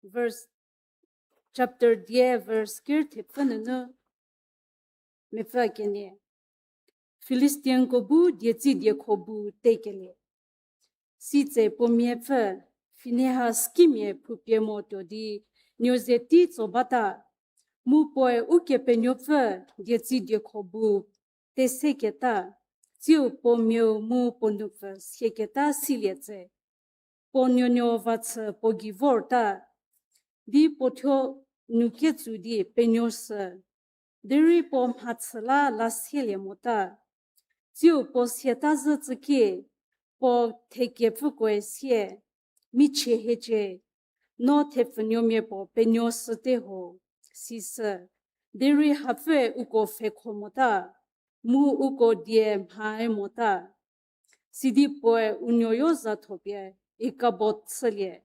verse, chapter dia, verse ker thepfü nunu mepfü kenie. Filistiako bu dietsi diekho bu tekelie. Sitse puo miapfü Finehas kimia phupie mo tuo di nuo ze tei tso bata, mu puoe Ukepenuopfü dietsi diekho bu teseketa, tsiu puo miau mu puo nupfü siaketa silie tse, puo nuonuo vachü puo gei vorta, di puo thuo nu ketsu di penuo sü, derei puo mhachü la lasielie mota. Tsiu puo siata zhü tsükie, puo thekepfükoe sie, michie hiecie, no thepfunuomia puo penuo süte ho, sisü, derei hapfüe uko pfhekho mota, mu uko die mhae mota. Sidi puoe u nuoyo za thopie Ikabot chülie,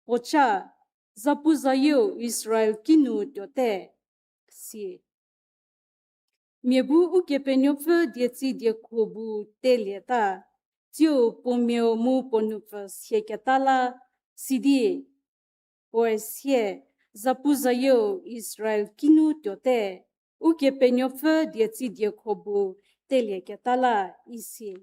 puo ca, zapuzayieu Israel kinu tuote, si. Mia bu Ukepenuopfü dietsi diekho bu telieta, tsiu puo miau mu puo nupfü siaketa la, sidi puoe sie, zapuzayieu Israel kinu tuote, Ukepenuopfü dietsi diekho bu telieketa la, isi.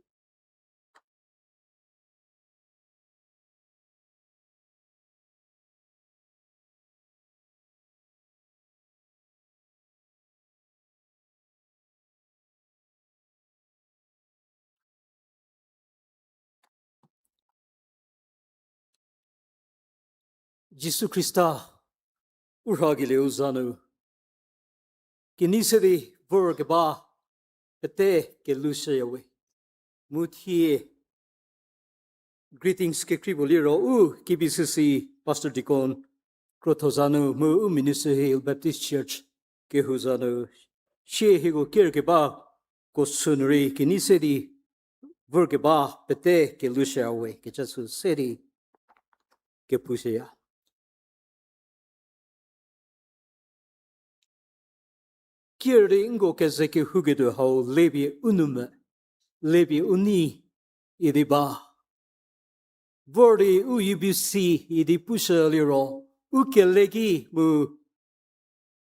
Jisu Khrista, u rhakelieu za nu, kenei se di vorkeba pete kelushüyawe. Mu thie greetings kekrei puo liro u K B C C Pastor Deacon krotho za nu mu u Minister Hill Baptist Church kehou za nu, sie hieko kerkeba ko sü nu rei kenei se di vorkeba pete kelushüyawe kecü sü se di kepushüya. Kiüdi nko keze kehouketuo hau lepie u nou me, lepie u nei idi ba. Vor di u U B C idi pushü liro, u kele ki mu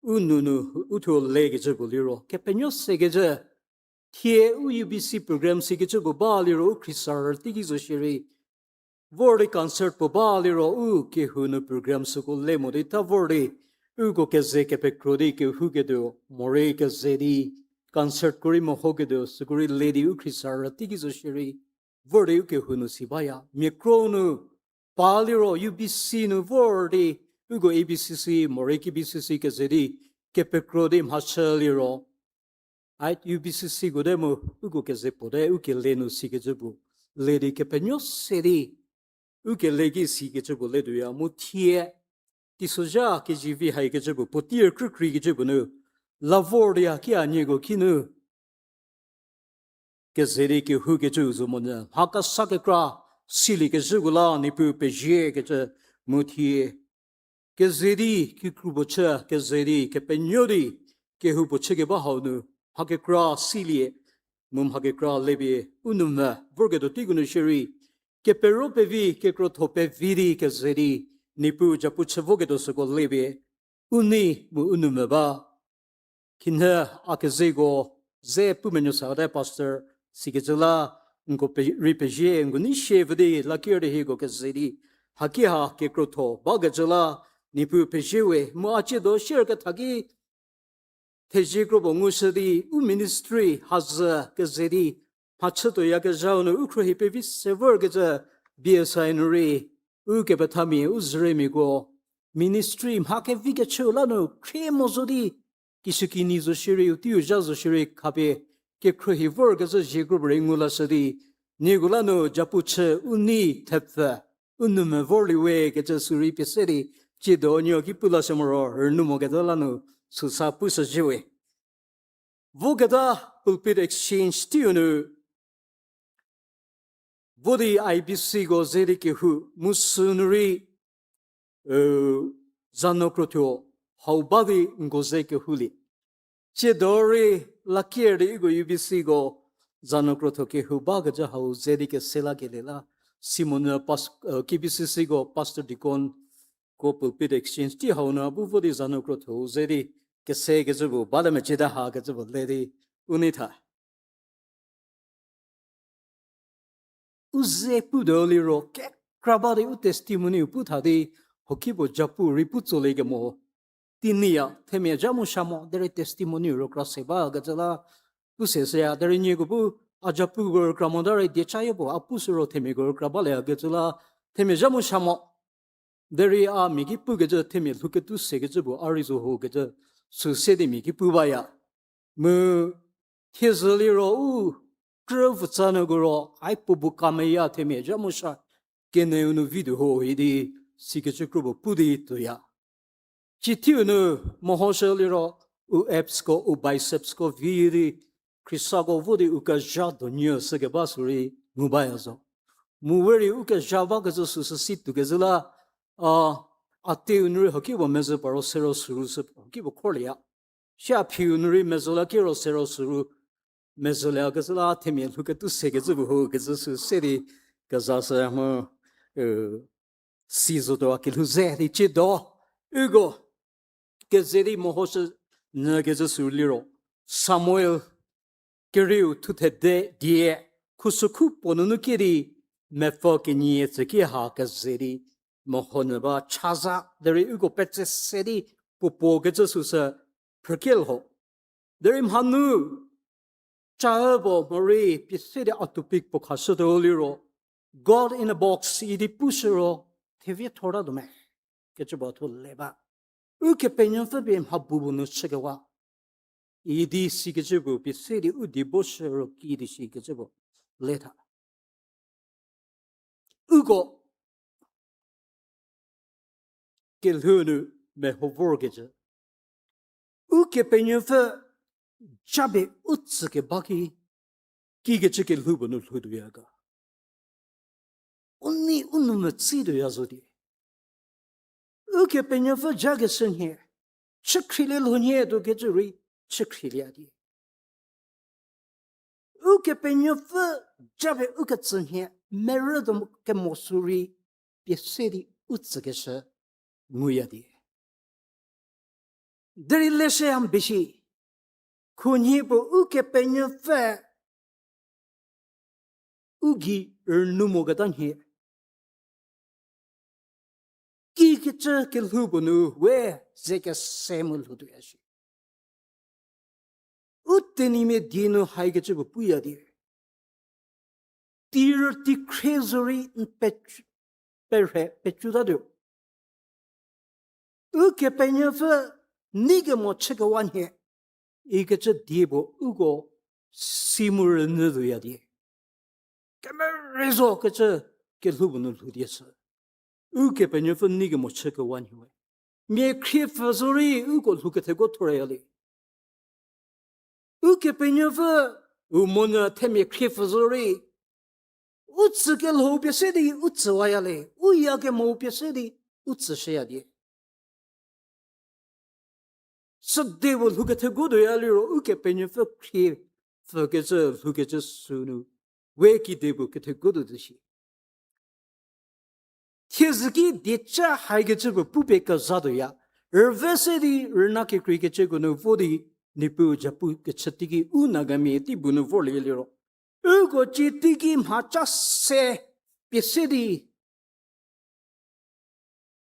u nou nu u thuo lekecü puo liro kepenuo sekecü, thie u U B C program sikecü puo ba liro u khriesarü teiki zo shierei, vor di concert puo ba liro u kehou nu program süko le mo di ta vor di uko keze kepekro di kehouketuo morei keze di concertko rei mehoketuo süko rei le di u khriesarü teiki zo shierei, vor di u kehou nu si baya. Mia kro nu pa liro U B C nu vor di uko A B C C morei K B C C keze di kepekro di mhachü liro, ai U B C C ko de mu uko keze puo de u kele nu sikecü puo le di kepenuo se di u kele ki sikecü puo le tuoya. Mu thie teisozha kezivi haikecü puo, puotei krükreikecü puo nu la vor di a ki a nieko ki nu keze di kehoukecü zo monyü, mha kesa kekra siliekezhüko la Niepuu peziekecü mu thie keze di kikru puo chü, keze di kepenuo di kehou puo chükeba hau nu mha kekra silie mu mha kekra lepie u nou me vorketuo teiko nu shierei, kepero pevi, kekrotho pevi di keze di Niepuu japu chü voketuo süko lepie u nei mu u nou me ba. Khinhie a kezeko ze pu menuo sate pastor sikecü la, nko pe-, rei pezie, nko nei sie vü di la kier di hieko keze di haki ha kekrotho bakecü la Niepuu pezie we. Mu a tsiedo share ketha ki thezie kro puo ngushü di u ministry hazü keze di mhachütuoyakezhau nu u khruohi pevi se vorkecü B S I nu rei u kepethamia u züremiako ministry mha kevi kechüu la nu khrie mo zo di kishükinyi zo shierei, u teiu zha zo shierei khapie, kekhruohi vorkezhü zie kropuorei ngu lashü di, nieko la nu japu chü u nei thepfü, u nou me vorlie we kecü sürei pie se di, tsiedo nieko ki pu lashü moro, rünou moketa la nu süsa pushüzhie we. Voketa pulpit exchange teiu nu, vo di I B Cko ze di kehou, mu sünu rei, Zanu Krotho hau ba di nko ze kehoulie. Tsiedo rei lakier di uko U B Cko Zanu Krotho kehou bakecü hau ze di kese lakelie la, Simon, K B C Cko Pastor Deaconko pulpit exchange tei hau nu a bu vo di Zanu Krotho ze di kesekecü bu bale mecüta hakecü bu le di u nei tha. U ze pu do liro kekra ba di u testimony-u pu tha di, hokipuo japu rei pu tsolie kemo. Teinyia themia zha mu sha mo derei testimony-u rükra se bakecü la, pu se seya derei nieko bu a japuko rükra mota rei dieca yopuo a pushü ro themiako rükra balekecü la, themia zha mu sha mo. Derei a mia ki pukecü themia lhouketuo sekecü puo a rei zo hokecü sü se di mia ki pu baya. Mu thiezhü liro u krü pfutsa nuko ro, ai puo bu kameya themia zha mu sha keneu nu vi tuo ho idi sikecü kropuo pu di tuoya. Cithiu nu mehoshü liro u absko, u bicepsko vi di, Khristako vo di u kezha donu shükeba sürei ngu baya zo. Mu we rei u kezha bakecü süsü si tuokezhü la, a, a teiu nu rei hokipuo mezhü paro sero süru sü hokipuo khorlieya. Sia phiu nu rei mezhü la kiro sero süru mezhüliekecü la themia lhouketuo sekecü puo hokecü sü se di kezashü mu, si zotuo a kelhou ze di ciedo. Uko keze di mehoshü nyükecü sü liro, Samuel kerieu thuthe die, khusükhu puo nunu kie di, mepfü kenie tsüki ha keze di meho nyü ba chaza derei uko petse se di puo puo kecü süsü phrükelho. Derei mhanu, ca puo morei pie se di a topic puo khashütuo liro, God in a box idi pushü ro, theviethor tatuo me kecü puo thuo le ba. Ukepenuopfü pie mha bu bu nu chükewa idi sikecü puo pie se di u die bo shü ro kiüdi shikecü puo le tha. Uko kelhou nu meho vorkecü, Ukepenuopfü japie u tsükeba ki, kikecü kelhou puo nu lhoutuoya ga? U nei u nou metsituoya zo di, Ukepenuopfü jakeshü nhie, chükhrilie lho nhie tuokecü rei chükhrilieya di, Ukepenuopfü japie ukecü nhie merütuo kemo sürei pie se di u tsükeshü nguya di. Derei leshüya mbi shi, khunhie puo Ukepenuopfü u gei rünou moketa nhie, kikecü kelhou puo nu we ze kese mu lhoutuoya shi. U Tenyimia die nu haikecü puo puya di, tirü tikhrie zorei n pe-, perhe pecütatuo. Ukepenuopfü nei kemo chükewa nhie ikecü die puo uko si mu rünyü tuoya di, kemerei zo kecü kelhou puo nu lhou die shü. Ukepenuopfü nei kemo chükewa nhie we, mia khriepfü zorei uko lhou ketheko thoraya le. Ukepenuopfü u monyü themia khriepfü zorei u tsükelhou pie se di u tsüwaya le, u yakemou pie se di u tsüshüya di. Südi puo lhou ketheko tuoya liro Ukepenuopfü khriepfükecü lhoukecü sünu we kidi puo ketheko tuo zhü shi. Thiezhü ki dieca haikecü puo pupie kezatuoya. Rüve se di rüna kekreikecüko nu vo di, Niepuu japu kechü teiki u Nagamia tei bu nu vorlie liro, uko cie teiki mhaca se pie se di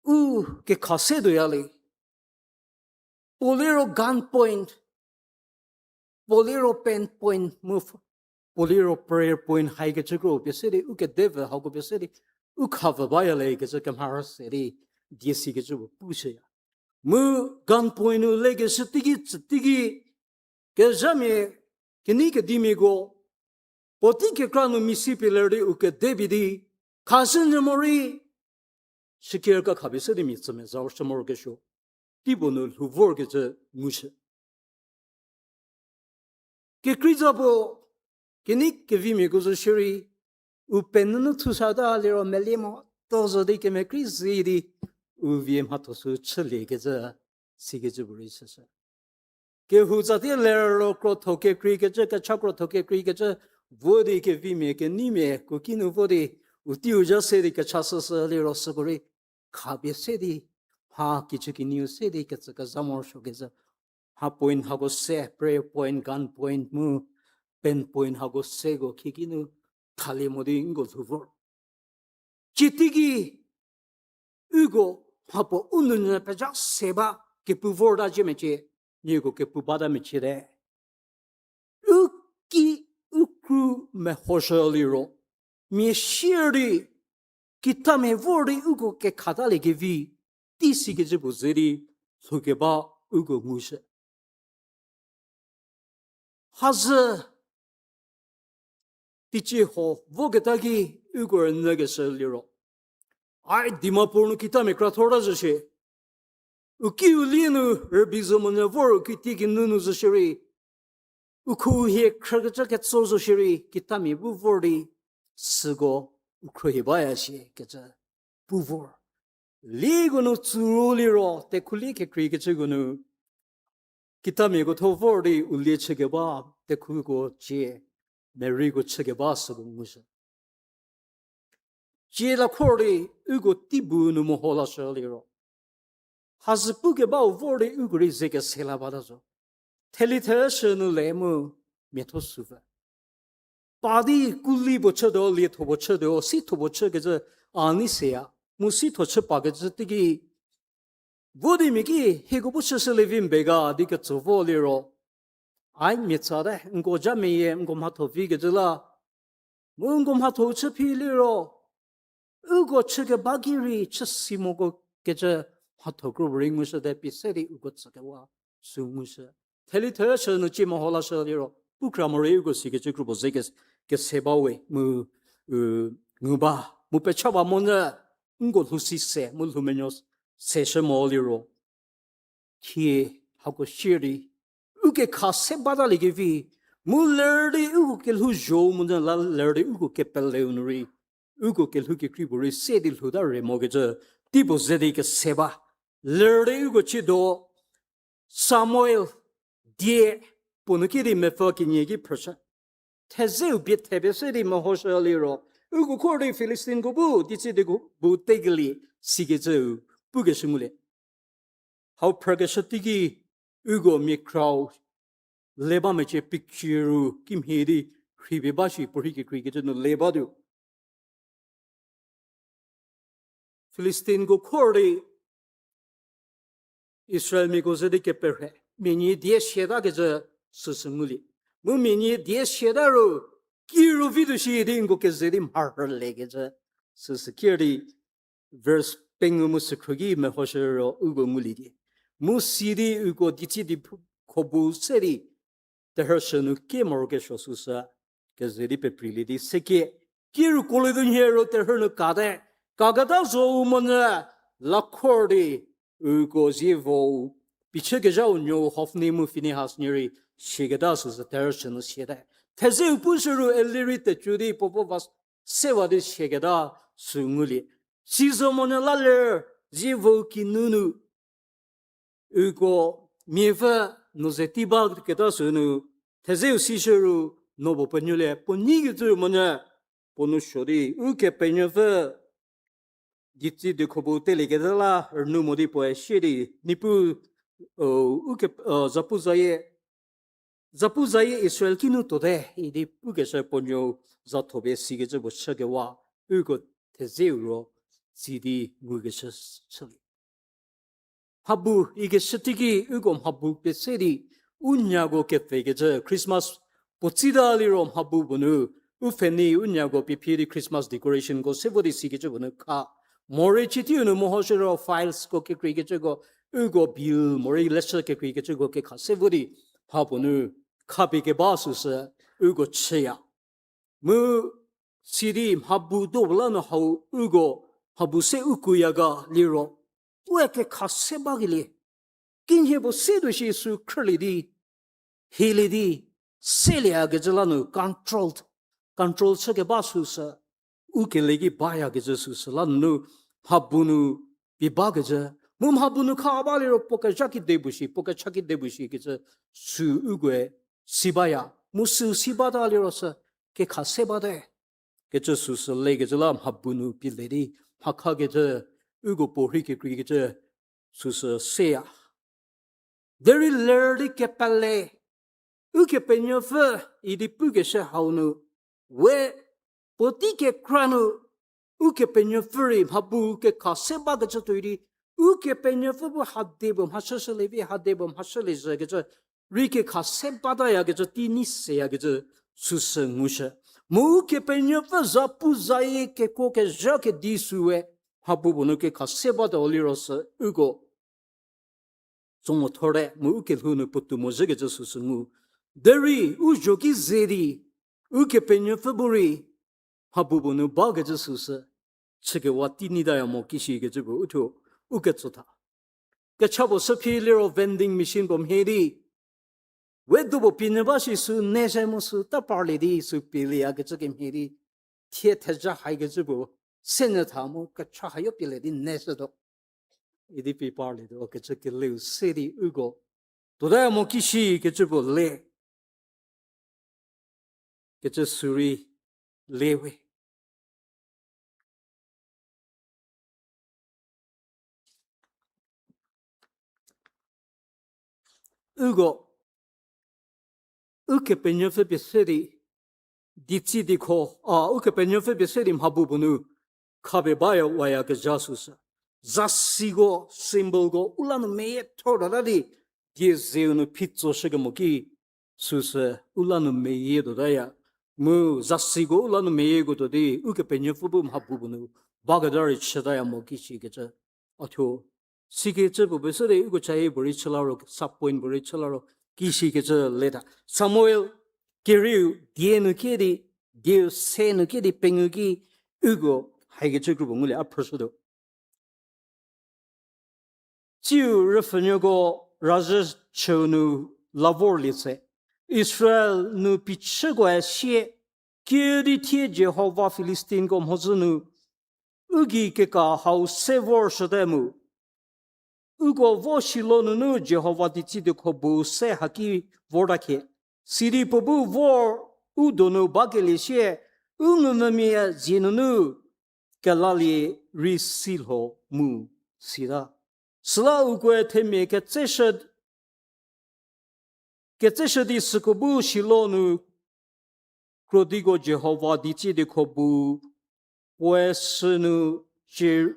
u kekha se tuoya le. Puo liro gun point, puo liro pen point mu, puo liro prayer point haikecü kro pie se di, u kedepfü hako pie se di u khavü baya le kecü kemharü se di, die sikecü puo pushüya. Mu gun point nu lekeshü teiki tsü teiki, kezhamia, kenei kedimiako, puotei kekra nu misi pie ler di u kede pie di, khashü nyü morei, shüker ka khapie se di mia tsümia za shü morokesuo, teipuo nu lhou vorkecü ngushü. Kekreiza puo, kenei kevimiako zo shierei, u penunu thusata liro melie mo, to zo di kemekrei zi di, u vie mhatho sü chüliekecü, sikecü puorei süsü. Kehou tsatie lerro krotho kekreikecü, kecha krotho kekreikecü, vo di kevimia, keneimia, kuki nu vo di, u teiu ja se di kecha süsü liro süko rei, khapie se di, mha kicükinieu se di kecü kezha morosuokecü, mha point hako se, prayer point, gun point mu, pen point hako seko khieki nu, thalie mo di nko lhou vor. Cieteiki, uko mhapuo u nounyü peja se ba kepu vorta cie mecie, nieko kepu bata mecie te. U ki u kru mehoshü liro, mia sier di, kitamia vor di uko kekhatalie kevi, teisikecü puo ze di, lhoukeba uko ngushü. Hazü teicie ho voketa ki uko rünyükeshü liro, ai Dimapur nu kitamia krathor ta zo shie. U kiu lie nu rübei zo monyü vor u kitiekinu nu zo shierei, u khou hie khrükecü ketso zo shierei kitamia bu vor di, süko u khruohi baya shie kecü pu vor. Lieko nu tsüro liro, tekhulie kekreikecüko nu, kitamiako tho vor di u lie chükeba, tekhuko cie, meriko chükeba süko ngushü. Cie lakhor di, uko teibu nu meho lashü liro, hazü pukebau vor di uko rei ze kese la bata zo. Theli therüshü nu le mu miatho sü pfü. Pa di kuli puo chütuo, lietho puo chütuo, sitho puo chükecü a nei seya. Mu sitho chü pakecü teiki, vo di mia ki hieko bu chüshülie vi mbe ga di ketso vo liro, ai mia tsa te, nko ja meyie, nko mhatho vikecü la. Mu nko mhatho chü phi liro, uko chükeba ki rei chü si moko kecü mhatho kro rei ngushü te pie se di uko tsükewa sü ngushü. Theli therüshü nu cie meho lashü liro, pu kra morei uko sikecü kro puo ze ke, kese ba we mu, u, ngu ba, mu pecha ba monyü, nko lhou si se, mu lhou menuo seshü mo liro, thie hako sier di, u kekha se batalie kevi, mu ler di uko kelhou zho monyü la ler di uko kepeleu nu rei, uko kelhou kekrei puo rei se di lhouta re mokecü, teipuo ze di kese ba, ler di uko ciedo, Samuel die puo nu ki di mepfü kenie ki phrüshü. Thezeu bie thepie se di mehoshü liro, uko khor di Filistinko bu, dietsie dieko bu tekelie sikecüu, pukeshü ngulie. Hau phrükeshü teiki, uko mia krau, le ba mecie picture ru kimhie di rhipie ba shi puorhi kekreikecü nu le batuo. Filistinko khor di Israelmiako ze di keperhe, mia nie die siatakecü süsü ngulie. Mu mia nie die siata ru, kiru vituo shi di nko keze di mharhüliekecü süsü kier di verse pengou mu sükhro ki mehoshü ro uko ngulie di. Mu si di uko dietsie dieko bu se di terhüshü nu kie morokesuo süsü keze di peprielie di sekie, kiruko le di nhie ro terhü nu kate, kaketa zo u monyü lakhor di uko zievou, pichükezhau nuou Hofni mu Finehas nie rei siaketa süsü terhüshü nu siate. Thezeu pushü ru Eli rei tecü di puo puo va sewa di siaketa sü ngulie. Sizo monyü la ler zievou kinunu uko miapfü nu ze tei baketa sünu, thezeu sishü ru no puo penuolie puo nyikecü monyü, puo nou suo di Ukepenuopfü dietsie dieko bu telieketa la rünu mo di puoe sie di, Niepuu, o, uke, o, zapu zayie, zapu zayie Israel kinu tuote idi pukeshü puo nuou za thopie sikecü puo chükewa, uko thezeu ro tsi di ngukeshü chülie. Mhabu ikeshü teiki uko mhabu pie se di u nyako kepfhekecü Christmas puo tsita liro mhabu puo nu u pfhenei u nyako pie phie di Christmas decorationko se vo di sikecü puo nu kha. Morei chitieu nu mehoshü ro filesko kekreikecüko uko bill morei leshü kekreikecüko kekha se vo di, mhapuo nu khapie keba süsü uko chüya. Mu sidi mhabu do la nu hau uko, mhabu se u kuya ga liro, we kekha se bakelie, kinhie puo se tuo shi sü khrülie di, hilie di, selieyakecü la nu controlled, control chükeba süsü, u kele ki bayakecü süsü la nunu, mhabu nu pie bakecü, mu mhabu nu kha ba liro puo kezha kide puo shi, puo kecha kide puo shikecü sü ukoe si baya, mu sü si bata liro sü kekha se bate. Kecü süsü lekecü la mhabu nu pie le di, mhakhakecü, uko puorhi kekreikecü süsü seya. Derei ler di kepele, Ukepenuopfü idi pukeshü hau nu, we puotei kekra nu, Ukepenuopfü rei mhabu kekha se bakecü tuoi di, Ukepenuopfü bu hade puo mhachüshülie vi, hade puo mhachülie zhükecü, rei kekha se batayakecü, tei nei seyakecü, süsü ngushü. Mu Ukepenuopfü za pu zayie kekuo kezha kedi süwe, mhapuo puo nu kekha se bata liro sü, uko tsomo thorte mu ukelhou nu puotou mozhükecü süsü ngu. Derei u zho ki ze di, Ukepenuopfü bu rei mhapuo puo nu bakecü süsü chükewa tei neitaya mo kishikecü puo uthuo, u ketso tha. Kecha puo sü phi liro vending machine puo mhie di, we do puo pie nyü ba shi sü ne se mu sü ta parlie di sü pielieyakecü kemhie di, thie thezha haikecü puo se nyü tha mu kecha hayo pielie di ne shütuo idi pie parlietuo kecü keleu se di uko tuotaya mo kishikecü puo le, kecü sü rei le we. Uko, Ukepenuopfü pie se di, ditsi dikho, a, Ukepenuopfü pie se di mhapuo puo nu khapie baya wayakezha süsü, zasiko, symbolko u la nu meyie thor tata di, die zeu nu phitsoshükemo ki süsü u la nu meyie tuotaya. Mu zasiko u la nu meyieko tuo di, Ukepenuopfü bu mhapuo puo nu baketa rei chütaya mo kishikecü. A thuo, sikecü puo pie se di uko chayie puorei chü la ro, sub point puorei chü la ro, kishikecü leta. Samuel kerieu die nu kie di, dieu se nu kie di pengou ki, uko haikecü kro puo ngulie a phrüshütuo. Tsiu rüpfhünuoko razhü chüu nu la vorlie se, Israel nu phichükoe sie, kiüdi thie Jihova Filistinko mhodzü nu u gei keka hau se vorshüte mu, uko vo Shilo nunu Jihova ditsi dikho bu se haki vorta khie. Sidi puo bu vor u donu bakelie sie, u ngumvümia zie nunu kelalie rei si lho mu, sita. Süla ukoe themia ketseshü, ketseshü di süko bu Shilo nu krodiko Jihova ditsi dikho bu puoe sünu cher-,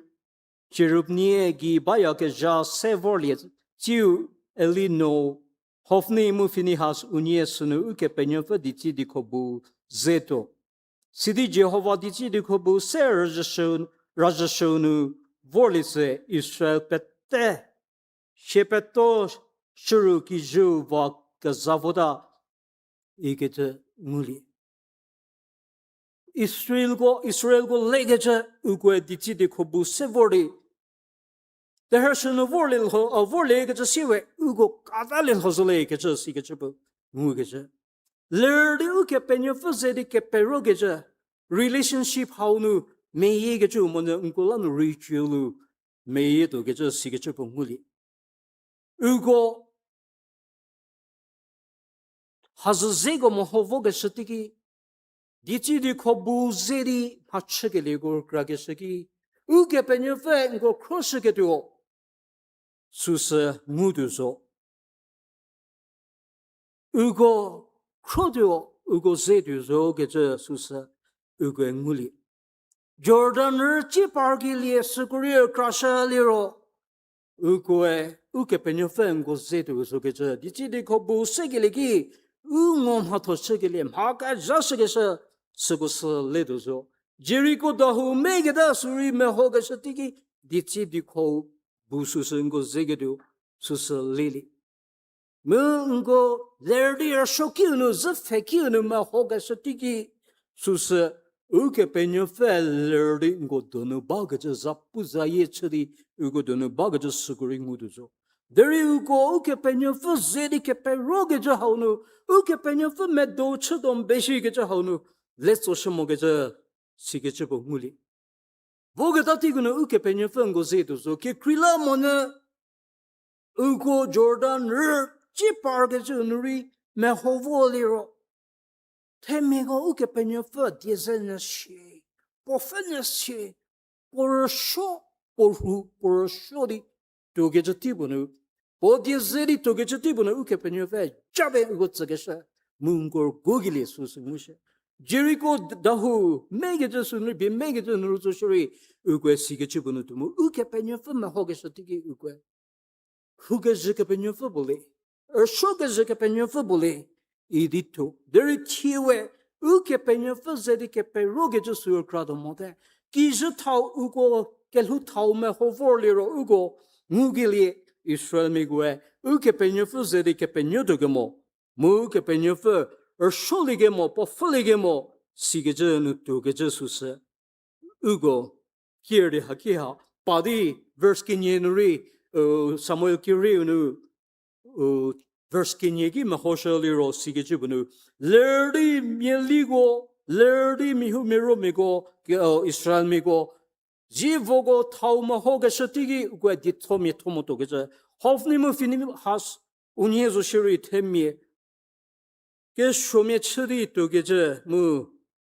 cherubnie gei bayakezha se vorlie, tsiu Eli nuou Hofni mu Finehas unie sünu Ukepenuopfü ditsi dikho bu zetuo. Sidi Jihova ditsi dikho bu se razhüshü-, razhüshüu nu vorlie se Israel pete, sie peto shüru kijüu va keza vota ikecü ngulie. Israelko, Israelko lekecü ukoe ditsi dikho bu se vor di, terhüshü nu vorlie lho, a, vorliekecü siwe uko katalie lho zolekecü sikecü puo ngukecü. Ler di Ukepenuopfü ze di keperokecü relationship hau nu meyiekecü monyü nko la nu ritual-u meyietuokecü sikecü puo ngulie. Uko hazü zeko meho vokeshü teiki, ditsi dikho bu ze di mhachükelieko krakeshü ki, Ukepenuopfü nko khroshüketuo süsü ngutuo zo. Uko khrotuo, uko zetuo zo kecü süsü ukoe ngulie. Jordan rücie parkelie süko rei krashü liro, ukoe Ukepenuopfü nko zetuo zo kecü ditsi dikho bu sekelie ki, u ngo mhatho chükelie mha kezha shükeshü süko sü letuo zo. Jeriko dahou meketa sü rei mehokeshü teiki ditsi dikho bu süsü nko zeketuo süsü lili. Mu nko ler di rüsuokiu nu, zhüpfhekiu nu mehokeshü teiki süsü Ukepenuopfü ler di nko donu bakecü zapuzayie chü di uko donu bakecü süko rei ngutuo zo. Derei uko Ukepenuopfü ze di keperokecü hau nu, Ukepenuopfü medo chütuo mbe shikecü hau nu, letsoshü mokecü sikecü puo ngulie. Voketa teiko nu Ukepenuopfü nko zetuo zo, kekreilamonyü uko Jordan rü tsie parkecü nu rei meho vo liro, themiako Ukepenuopfü die ze nyü sie, puo pfhü nyü sie, puo rüsuo, puo rhu, puo rüsuo di tuokecü tei puo nu, puo die ze di tuokecü tei puo nu Ukepenuopfü jabe uko tsükeshü, mu nko rüguokelie süsü ngushü. Jeriko dahu mekecü sü nu, bie mekecü nu rütso shierei, ukoe sikecü puo nu tuo mu Ukepenuopfü mehokeshü teiki ukoe rhukezhü Kepenuopfü puo le, rüsuokezhü Kepenuopfü puo le, idi tuo. Derei thie we Ukepenuopfü ze di keperokecü sü kratuo mote. Kijü thau uko kelhou thau meho vor liro uko ngukelie Israelmiakoe Ukepenuopfü ze di kepenuotuo kemo, mu Ukepenuopfü rüsuolie kemo, puo pfhülie kemo, sikecü nu tuokecü süsü uko kier di haki ha, pa di verse kenie nu rei, Samuel kerieu nu, verse kenie ki mehoshü liro sikecü puo nu, ler di mieliko, ler di miahuomia miako, Israelmiako, zievoko thau mehokeshü teiki ukoe dietho miatho motuokecü, Hophni mu Phinehas unie zo shierei themia kesuomia chü di tuokecü mu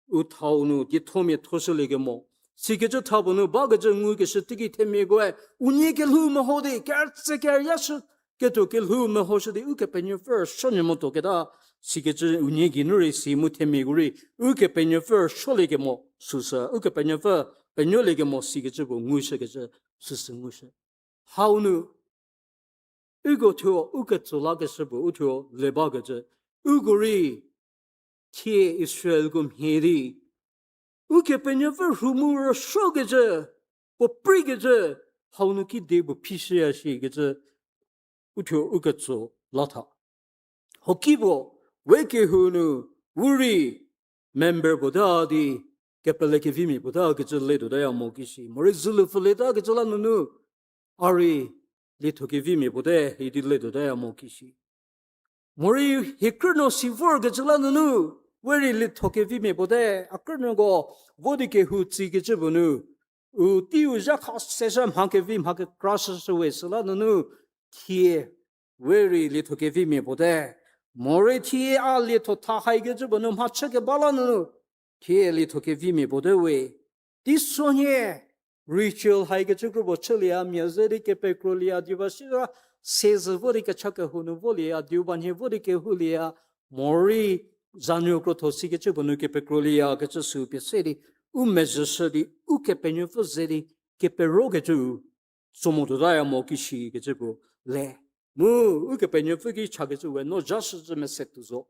u thau nu dietho miathoshülie kemo, sikecü tha puo nu bakecü ngukeshü teiki themiakoe unie kelhou meho di kerütse keryashü ketuo kelhou mehoshü di Ukepenuopfü rüsuonyü motuoketa, sikecü unie geinu rei si mu themiako rei Ukepenuopfü rüsuolie kemo süsü, Ukepenuopfü penuolie kemo sikecü puo ngushükecü süsü ngushü. Hau nu uko thuo uketso lakeshü puo u thuo le bakecü, uko rei thie Israelko mhie di Ukepenuopfü rhu mu rüsuokecü, puo preikecü, hau nu kidi puo phishüya shikecü u thuo uketso la tha. Hoki puo, we kehou nu, u rei member puo ta di kepele kevimia puo ta kecü le tuotaya mo kishi. Morei zülupfüle ta kecü la nunu, a rei lietho kevimia puo te idi le tuotaya mo kishi. Morei hie krünuo si vorkecü la nunu, we rei lietho kevimia puo te, a krünuoko vo di kehou tsikecü puo nu, u teiu zha kha seshü mha kevi mha kekra shüshü we süla nunu, thie we rei lietho kevimia puo te. Morei thie a lietho tha haikecü puo nu mha chü keba la nunu, thie lietho kevimia puo te we. Teisonhie ritual haikecü kro puo chülieya, mia ze di kepekrolie a, diu ba sira sezü vo di kecha kehou nu volieya, diu ba nhie vo di kehoulieya, morei zanuo krotho sikecü puo nu kepekrolie a kecü sü pie se di, u mezhüshü di, Ukepenuopfü ze di keperokecü tso mo tuotaya mo kishi kecü puo le. Mu Ukepenuopfü ki chakecü we no zha shücü mese tuo zo.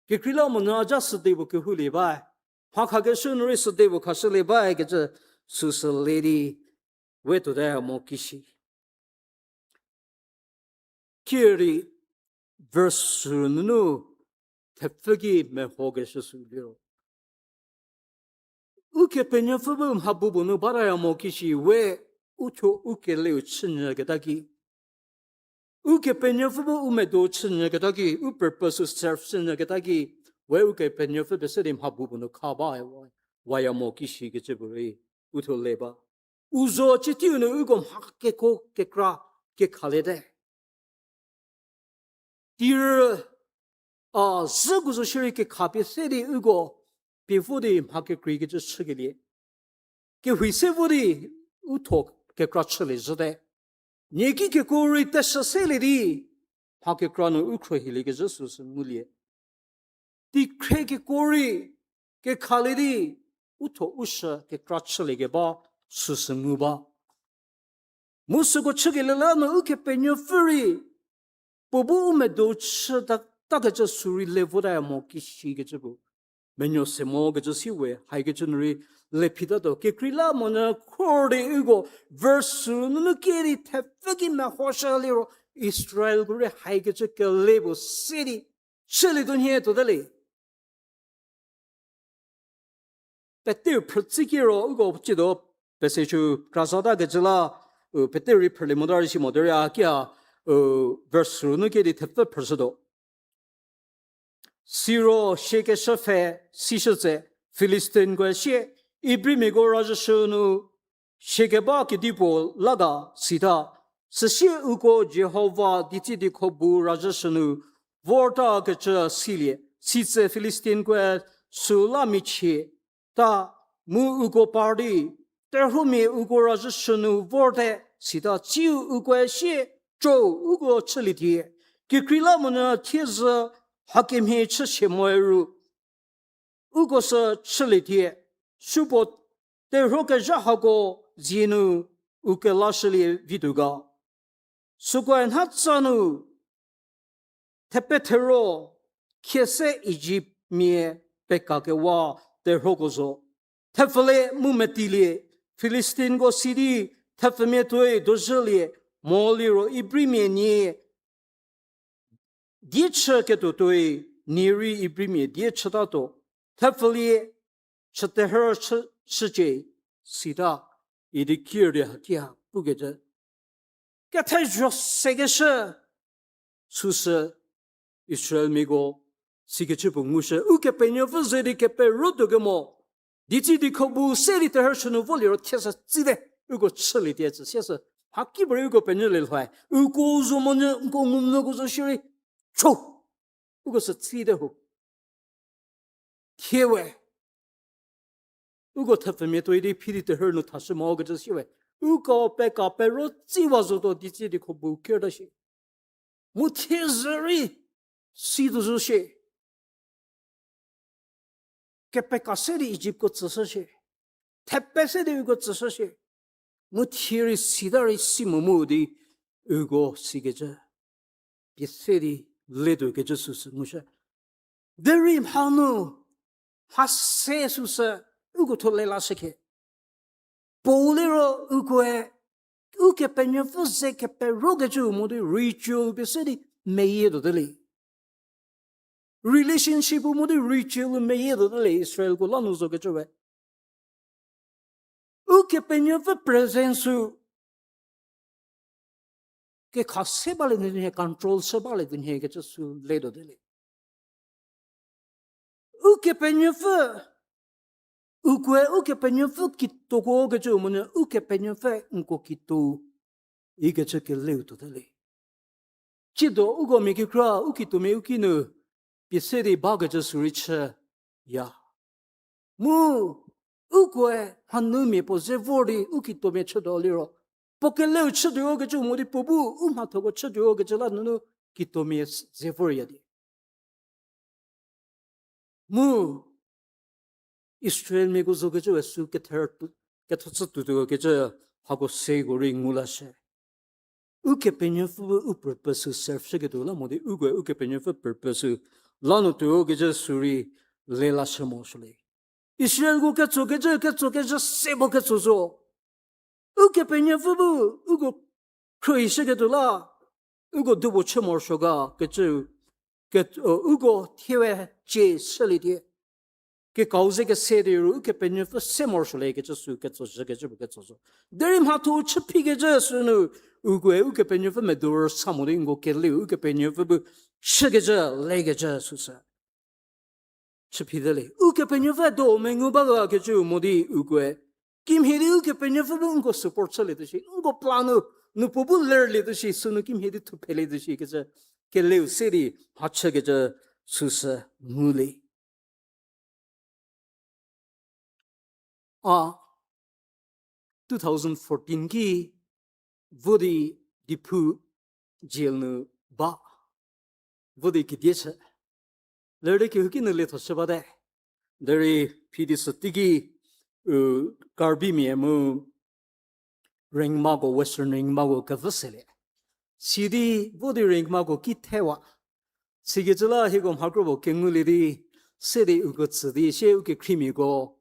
Kekreilamonyü a zha südi puo kehoulie ba, mha khakeshü nu rei südi puo khashülie ba kecü süsü le di we tuotaya mo kishi. Kiüdi verse sü nunu thepfü ki mehokeshü sü liro, Ukepenuopfü bu mha bu puo nu bataya mo kishi we u thuo u keleu chünyüketa ki, Ukepenuopfü bu u medo chünyüketa ki, u purpose serve chünyüketa ki, we Ukepenuopfü pese di mha bu puo nu kha ba waya mo kishi kecü puorei u thuo le ba. U zo citeiu nu uko mha keko kekra kekhaliete. Tirü a zhüko zo shierei kekhapie se di uko pie vo di mha kekreikecü chükelie, kehou se vo di u thuo kekra chülie zhüte. Nieki kekuo rei teshü selie di mha kekra nu u khruohiliekezhü süsü ngulie. Tikhrie kekuo rei kekhalie di u thuo u shü kekra chüliekeba süsü ngu ba. Mu süko chükelie la nu Ukepenuopfü rei puo bu u medo chü ta, takecü sü rei le votaya mo kishi kecü puo menuo se mo kecü si we, haikecü nu rei le phitatuo. Kekreilamonyü khor di uko verse sü nunu kie di thepfü ki mehoshü liro Israelko rei haikecü kele puo se di chülietuo nhie tuote le. Peter phrütsiki ro uko tsiedo pesechü krazatakecü la, u, Peter rei phrülie mota rei si mo derei a kia, u, verse sü nunu kie di thepfü phrüshütuo. Siro siekeshüpfü sishü tse, Filistinkoe sie, Ibrimiako razhüshü nu siekeba kedipuo la ga sita, süsie uko Jihova dietsidikho bu razhüshü nu vortakecü silie, sitse Filistinkoe süla michie ta mu uko par di, terhuomia uko razhüshü nu vorte sita, tsiu ukoe sie, co, uko chülie tie. Kekreilamonyü thiezhü hakemhie chü sie moe ru uko sü chülie tie, supuo terhuo kezha hako zie nu u kelashülie vituo ga. Sükoe nhatsa nu thepethero khie se Ijiptmia pekakewa terhuoko zo. Thepfülie mu metilie, Filistinko si di thepfumia tuoi dozhülie, mo liro Ibrimia nie die chüketuo tuoi, nie rei Ibrimia die chütatuo. Thepfülie, chüterhü chü, chücie, sita, idi kier di hakia pukecü. Kethezho sekeshü süsü Israelmiako sikecü puo ngushü, Ukepenuopfü ze di keperotuo kemo, dietsidikho bu se di terhü chü nu voliro thiesü tsite, uko chülie tie tsü siesü. Hakipie rei uko penyülie lhoe, uko zo monyü, uko ngumvüko zo shierei, co, uko sü tsite ho. Thie we, uko thepfumia tuoi di phi di terhü nu thashü mo kecü si we, uko peka pero tsiwa zotuo dietsidikho bu kerta shie. Mu thiezhü rei situo zo shie. Kepeka se di Ijiptko tsüshü shie. Thepe se di uko tsüshü shie. Mu thie rei sita rei si mo mu di uko sikecü pie se di letuo kecü süsü ngushü. Derei mhanu, mha se süsü uko thuo lelashükhe. Puou liro ukoe, Ukepenuopfü ze keperokecü mo di ritual pie se di meyie tuote le. Relationship mo di ritual meyie tuote le Israelko la nu zokecü we. Ukepenuopfü presence-u kekha se balie tuo nhie, control se balie tuo nhie kecü sü letuote le. Ukepenuopfü, ukoe Ukepenuopfü kitoko kecü monyü Ukepenuopfü nko kito ikecü keleu tuote le. Tsiedo uko mia kekra u kitomia u kinu pie se di bakecü sü rei chüya. Mu ukoe mhanumia puo ze vor di u kitomia chütuo liro, puo keleu chütuo kecü mo di puo bu u mhathoko chütuo kecü la nunu kitomia ze vorya di. Mu Israelmiako zokecü we sü kether tu, kethochü tuotuo kecü hako seko rei ngu lashü. Ukepenuopfü bu u purpose sü serve shüketuo la mo di ukoe Ukepenuopfü purpose sü la nu tuo kecü sü rei lelashü mo shüle. Israelko ketsokecü, ketsokecü se bo ketso zo. Ukepenuopfü bu uko khruohishüketuo la, uko dupuo chü morosuo ga kecü, ke, o, uko thie we cie shülie die. Kekau ze kese di ru Ukepenuopfü se morosuo le kecü sü ketso zhükecü bu ketso zo. Derei mhatho chüphikecü sünu, ukoe Ukepenuopfü medo rüsa mo di nko keleu Ukepenuopfü bu chükecü lekecü süsü chüphite le. Ukepenuopfü do mengu ba ga kecü mo di ukoe kimhie di Ukepenuopfü bu nko support chülietuo shi, nko plan nu, nu puo bu lerlietuo shi, sünu kimhie di thuphelietuo shi kecü keleu se di mhachükecü süsü ngulie. A two thousand fourteen ki vo di Diphu jail nu ba, vo di kedie chü. Lerü kehouki nu lietho chü bate. Derei phi di süteiki, u, Karbimia mu Rengmako, Western Rengmako kevü selie. Sidi vo di Rengmako ki thewa. Sikecü la hieko mhakro puo kengulie di, se di uko tsü di sie ukekhriemiako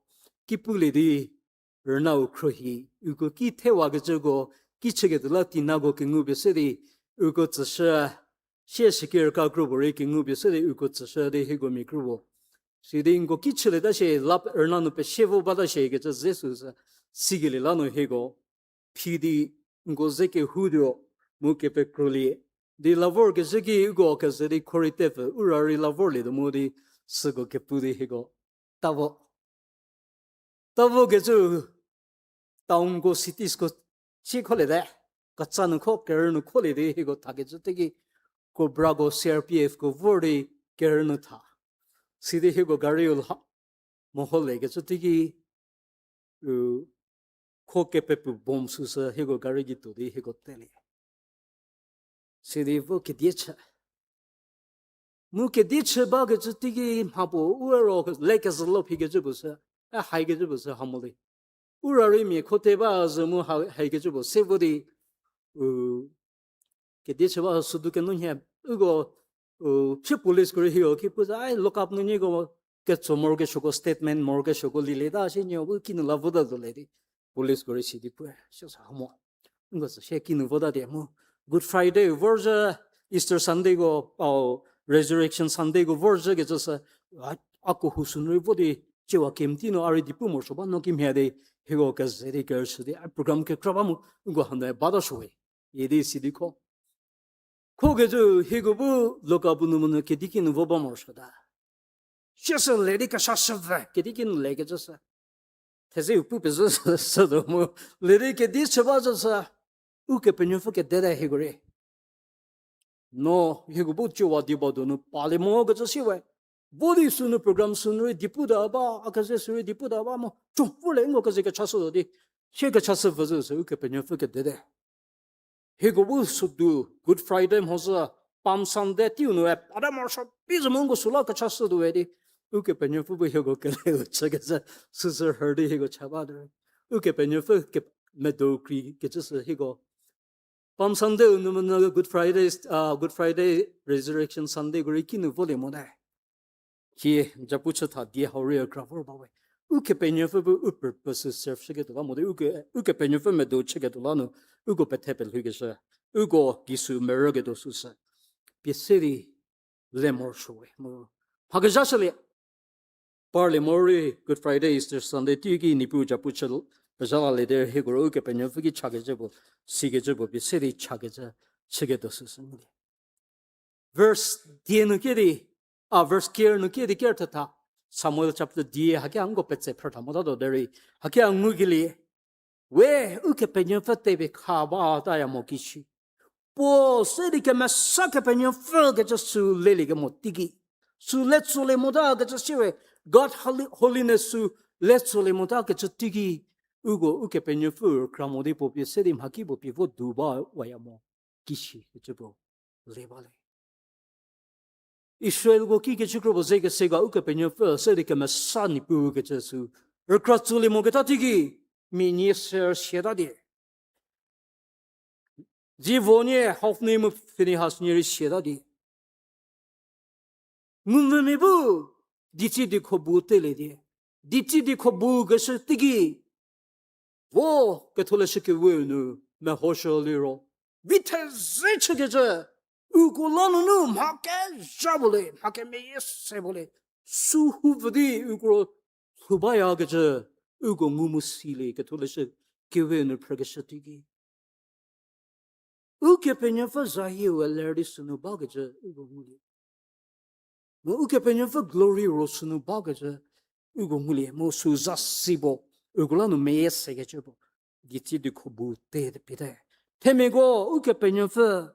ki pulie di rüna u khruohi, uko ki thewakecüko, ki chüketuo la tinako kengu pie se di uko tsüshü, sie shikirka kropuorei kengu pie se di uko tsüshü di hieko mia kropuo. Sidi nko ki chülieta shie la rüna nu pesie vo bata shie kecü ze süsü sikelie la nu hieko phi di nko ze kehoutuo mu kepekrolie di la vorkezhü ki uko keze di khorei tepfü u ra rei la vorlietuo mu di süko kepu di hieko tavo. Tavokecü townko, citiesko si kholiete, ketsa nu kho, kerü nu kholie di hieko thakecü teiki Cobrako, C R P Fko vor di kerü nu tha. Sidi hieko gariu la moho lekecü teiki u kho kepepu bomb süsü hieko gari gei tuo di hieko telie. Sidi vo kedie chü. Mu kedie chü bakecü teiki mha puo u ro le kezhü lo phikecü puo sü, e haikecü puo sü ha mo di u ra rei mia kho te ba zü mu ha, haikecü puo se vo di u kedie chü ba südu kenu nhie uko u phi policeko rei hieko ki pu za ai lock up nu nieko ketso morokesuoko, statement morokesuoko lielieta sie nieko bu kinu la vota zo le di policeko rei si di pu süsa ha mo. Nko sü sie kinu vota di mu Good Friday vorzhü, Easter Sundayko, Resurrection Sundayko vorzhükecü sü a, a kehou sünu rei vo di ciewa kemti nu a rei di pu morosuo ba no kimhie di hieko keze di kerüshü di a program kekra ba mu nko hanu bata suowe idi sidi kho. Khokecü hieko bu lock up nu monyü kedikinu vo ba morosuota. Siesü le di kechashüpfü kedikinu lekecü sü thezeu pu pezhü sütuo mu le di kedie chü ba zhü sü Ukepenuopfü kedete hieko rei. No hieko bu ciewa di ba donu palie mokecü siwe. Vo di sünu program sünu rei di puta ba, a keze sü rei di puta ba mo, co vo le nko keze kechashütuo di sie kechashüpfü zhü sü Ukepenuopfü kedete. Hieko bu südu Good Friday mhodzü, Palm Sunday teiu nu e pada morosuo bi zhü mu nko süla kechashütuowe di Ukepenuopfü bu hieko keleu chükecü süsü rhü di hieko cha ba de. Ukepenuopfü ke- medo kri kecü sü hieko Palm Sunday nu monyü Good Friday, Good Friday, Resurrection Sundayko rei kinu volie mote. Hie japu chü tha die hau rei kra vor ba we. Ukepenuopfü bu u purpose serve shüketuo la mote, Ukepenuopfü medo chüketuo la nu uko pethe pelhoukeshü, uko Jisu merüketuo süsü pie se di le morosuo we mu mha kezhashülie. Parlie morei Good Friday, Easter Sunday teiki Niepuu japu chü pezha lalie derei hieko ro Ukepenuopfü ki chakecü puo, sikecü puo pie se di chakecü chüketuo süsü ngulie. Verse die nu kie di, a verse ker nu kie di ker thetha, Samuel chapter die haki a nko petse phrütha motatuo derei haki a ngukelie we Ukepenuopfü tepie kha bataya mo kishi. Puo se di kemesa Kepenuopfü kecü sü leliekemo teiki, sü le tsolie motakecü siwe, God holiness sü le tsolie motakecü teiki, uko Ukepenuopfü rükra mo di puo pie se di mhakipuo pie vo du bawaya mo kishi kecü puo le ba le. Israelko kikecü kro puo ze kese ga Ukepenuopfü se di kemesa Niepuu kecü sü rükra tsolie moketa teiki, mia nie se siata die. Dzie vo nie Hophni mu Phinehas nie rei siata die. Ngumvümia bu ditsi diekho bu telie die. Ditsi diekho bu keshü teiki, vo ketholeshü kewe nu mehoshü liro, vi theze chükecü, uko la nunu mha kezha puo le, mha kemeyie se puo le, sü hu pfü di uko lhou bayakecü, uko ngu mu silie ketholeshü kewe nu phrükeshü teiki. Ukepenuopfü zayie we ler di sünu bakecü uko ngulie. Mu Ukepenuopfü glory ro sünu bakecü uko ngulie. Mu sü zasi puo, uko la nu meyie sekecü puo, ditsi diekho bu te pete. Themiako Ukepenuopfü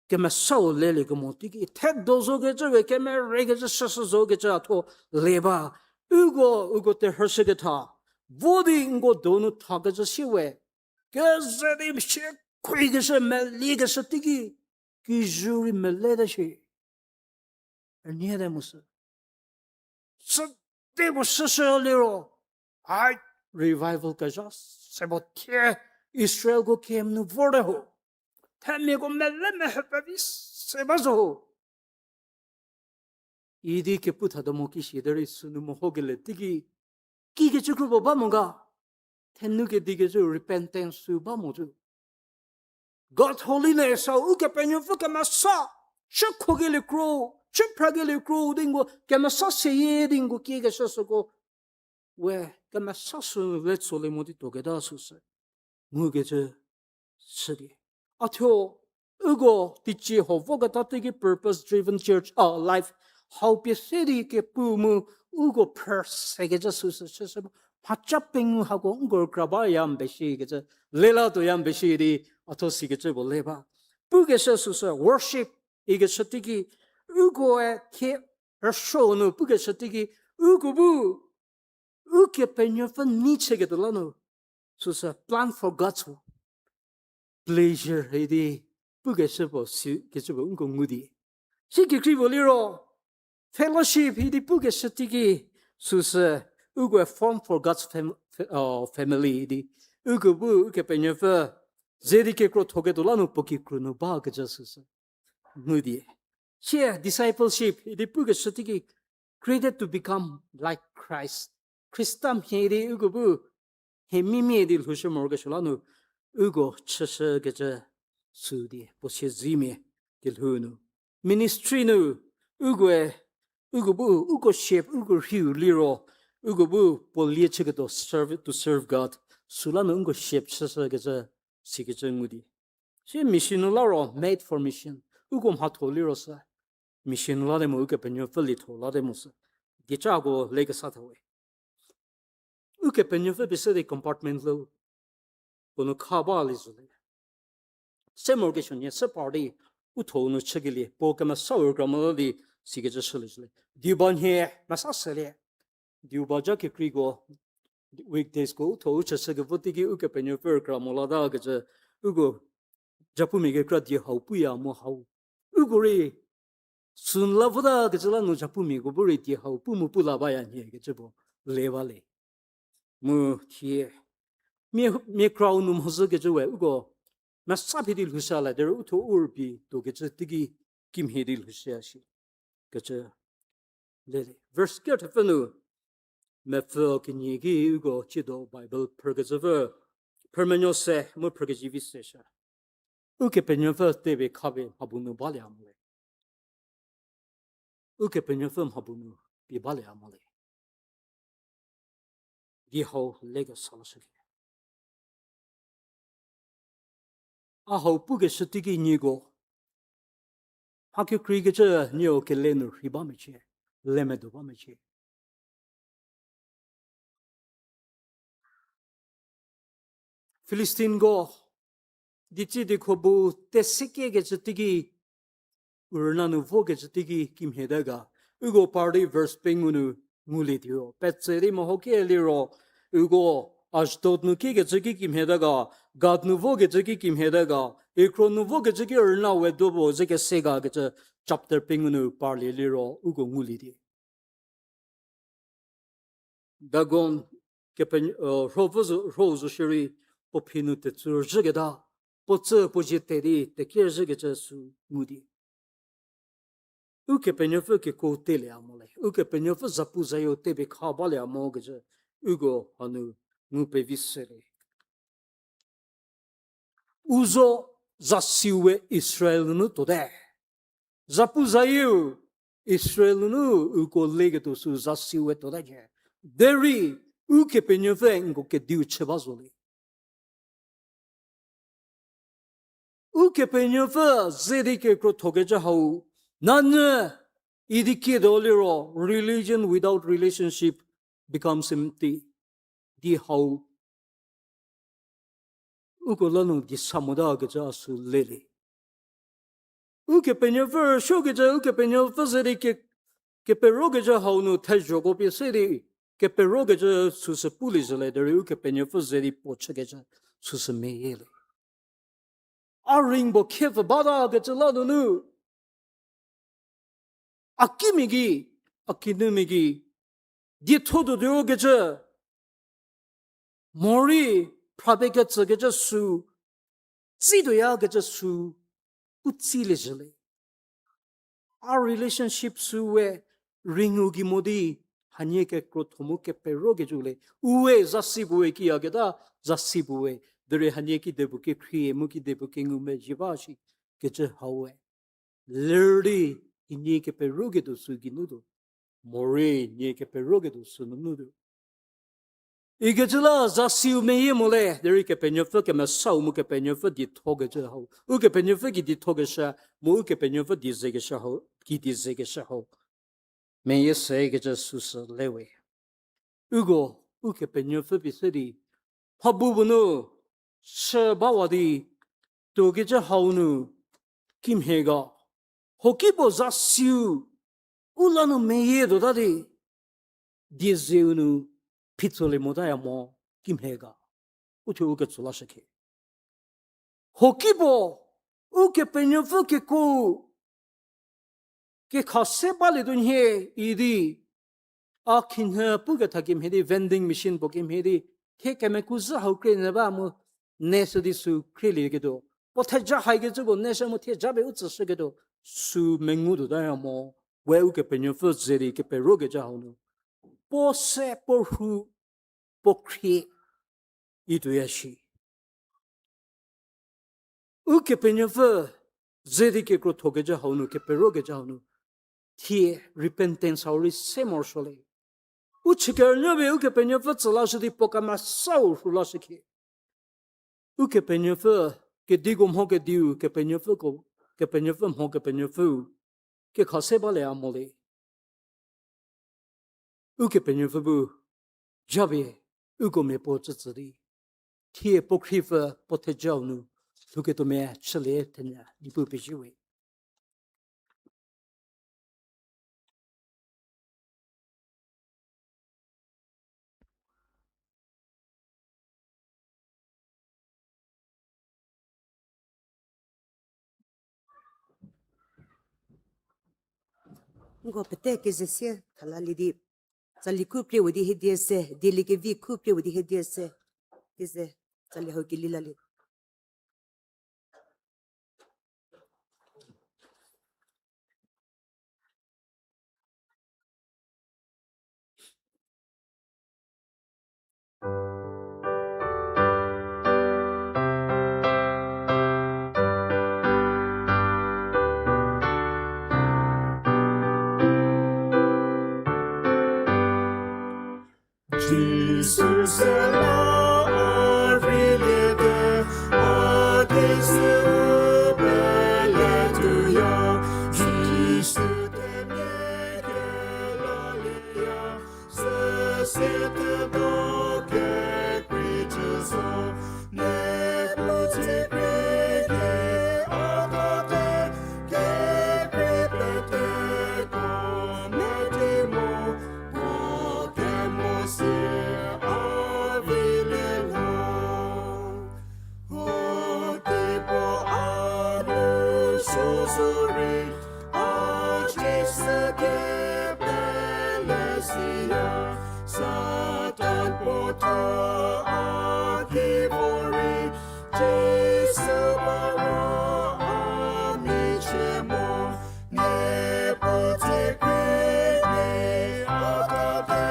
kemesau leliekemo teiki, thedo zokecü we, kemerekecü, süsü zokecü a thuo le ba. Uko, uko terhüshüketha, vo di nko donu thakecü sie we, keze di sie khuikeshü, meliekeshü teiki, kijü rei meleta shie. Rünyüte mu sü südi puo süshü liro, ai revival kezha se puo thie Israelko kem nu vorte ho. Themiako mele mehe pevi se ba zo ho. idi kepu thatuo mo ki shi derei sünu mehokelie teiki, kikecü kro puo ba mo ga, thenu kedikecü repentance sü ba mo cü. God holiness, a Ukepenuopfü kemesa, chü khokelie kro, chü phrakelie kro di nko kemesa seyie di nko kiekeshü süko, we kemesa sü le tsolie mo di tuoketa süsü ngukecü chü di. A thuo, uko teicie huo voketa teiki purpose driven church, a, life hau pie se di kepu mu uko phrü sekecü süsü chüshü, mhaca pengou hako nko rükra baya mbe shikecü, lelatuoya mbe shi di, a thuo sikecü puo le ba. Pukeshü süsü worship ikeshü teiki, ukoe thie rüsuo nu pukeshü teiki, uko bu Ukepenuopfü nei chüketuo la nu, süsü plan for God's pleasure idi pukeshü puo sikecü puo nko ngu di. Si kekrei puo liro, fellowship idi pukeshü teiki, süsü uko form for God's fam-, fa-, uh, family idi. Uko bu Ukepenuopfü ze di kekrothoketuo la nu puo kikru nu bakecü süsü ngu di. Sie discipleship idi pukeshü teiki, created to become like Christ. Khrista mhie di uko bu hie mimia di lhoushü morokesuo la nu, uko chüshükecü sü di puo siezemia kelhou nu. Ministry nu, ukoe, uko bu, uko shape, uko rhiu liro, uko bu puo lie chüketuo serve, to serve God. Süla nu uko shape chüshükecü, sikecü ngu di. Sie mission nu la ro, made for mission. Uko mhatho liro sü mission nu late mo, Ukepenuopfü lietho late mo sü. Dieca ko lekesa thawe. Ukepenuopfü pie se di compartment lü, puo nu kha balie zhülie. Se morokesuo nie se par di, u tho nu chükelie puo kemesa rükra mo la di, sikecü shülie zhülie. Diu ba nhie mesa selie. Diu ba ja kekreiko, weekdays ko u tho u chüshükevo teiki Ukepenuopfü rükra mo latakecü, uko japumia kekra die hau puya mo hau. Uko rei sün la votakecü la nu japumiako bu rei die hau pu mu pu la baya nhiekecü puo le ba le. Mu thie, mia, mia crowd nu mhodzükecü we uko mesa phi di lhoushüya la derei u tho u rübei tuokecü teiki kimhie di lhoushüya shi kecü lele. Verse kerthepfü nu, mepfü kenie ki uko tsiedo Bible phrükecüpfü, phrümenuo se mu phrükezivi se shü. Ukepenuopfü tepie khapie mhabu nu balieya mo le. Ukepenuopfü mhabu nu pie balieya mo le. Die hau lekesa lashüke. A hau pukeshü teiki nieko mha kekreikecü nieko kele nu rhei ba mecie, le medo ba mecie. Filistinko dietsie diekho bu tesekiekecü teiki, u rüna nu vokecü teiki kimhie ta ga, uko par di verse pengou nu ngulie tuo. Petse di mehoke liro, uko Ashdod nu kiekecü ki kimhie ta ga, Gath nu vokecü ki kimhie ta ga, Ekron nu vokecü ki rüna we do puo ze kese ga kecü chapter pengou nu parlie liro uko ngulie di. Dagon kepe, rho zo shierei, puo phi nu tetsu zhüketa, puo tsü puo zie te di tekie zhükecü sü ngu di. Ukepenuopfü kekuo telieya mo le, Ukepenuopfü zapu zayieu tepie kha balieya mo kecü, uko hanu ngu pevi se le. U zo zasiu we Israel nunu tuote. Zapu zayieu Israel nunu uko leketuo sü zasiu we tuote ke. Derei Ukepenuopfü nko kediu chü ba zo le. Ukepenuopfü ze di kekrothokecü hau, nanyü idi kiedo liro religion without relationship becomes empty. Di hau uko la nu di sa motakecü a sü lele. Ukepenuopfü rüsuokecü, Ukepenuopfü ze di ke, keperokecü hau nu thezhoko pie se di, keperokecü süsü pulie zhüle derei Ukepenuopfü ze di puo chükecü süsü meyie le. A ring puo khiepfü batakecü la nunu, a kimia gei, a kinumia gei, dietho tuotuokecü, morei phrapie ketsükecü sü, tsituoyakecü sü, u tsilie zhüle. A relationship sü we, ringu gei mo di, hanie kekrotho mu keperokecü le, u we zasi puo we kiyaketa, zasi puo we, derei hanie kidepuo kekhrie mu kidepuo kengu mezhie ba shi, kecü hau we. Ler di, hanie keperoketuo sü gei nu tuo. Morei nie keperoketuo sü nunu tuo. Ikecü la zasiu meyie mo le, derei Kepenuopfü kemesau mu Kepenuopfü diethokecü hau. Ukepenuopfü gei diethokeshü, mu Ukepenuopfü diezekeshü hau, gei diezekeshü hau. Meyie sekecü süsü le we. Uko, Ukepenuopfü pie se di, mhabu bu nu, chü bawa di, tuokecü hau nu, kimhie ga. Hokipuo zasiu, u la nu meyie tuota di, diezeu nu, phitsolie motaya mo, kimhie ga. Uthuo u ketso lashükhie. Hokipuo, Ukepenuopfü keko, kekha se balietuo nhie idi, a khinhie puketha kemhie di vending machine puo kemhie di, thie kemekuzhü hau krie nyü ba mu, neshü di sü krielieketuo. Puo theja haikecü puo neshü mu thie japie u tsüshüketuo, sü mengu tuotaya mo, we Ukepenuopfü ze di keperokecü hau nu. Puo se, puo rhu, puo khrie, ituoya shi. Ukepenuopfü ze di kekrothokecü hau nu, keperokecü hau nu, thie repentance hau rei se morosuo le. U chükerünyü pie Ukepenuopfü tsü lashü di puo kemesau rhu lashükhie. Ukepenuopfü, kediko mho kediu, Kepenuopfüko, Kepenuopfü mho Kepenuopfüu, kekha se bale a mo le. Ukepenuopfü bu, japie, uko mia puo tsütsü di. Thie puo khriepfü puo thejau nu, lhouketuomia chülie thenyü, Niepuu pezie we. Nko pete keze sie thalalie di, tsali khu prie we di hie die se, dieliekevi khu prie we di hie die se, keze, tsali hau keli lalie. Jisu se la a rheiliete, a die se u peletuoya, Jisu themia kelalieya, süsie theda kekrei chü zo, Niepuu teikrei ki a tate, kekrei peteko meti mo, puo kemo sie a vilie lho. Hokipuo a nu sozorei, a Jisu kepele siya, Satan puo tha a ki vorei, Jisu ba ro a michie mo, Niepuu teikrei ki a tate,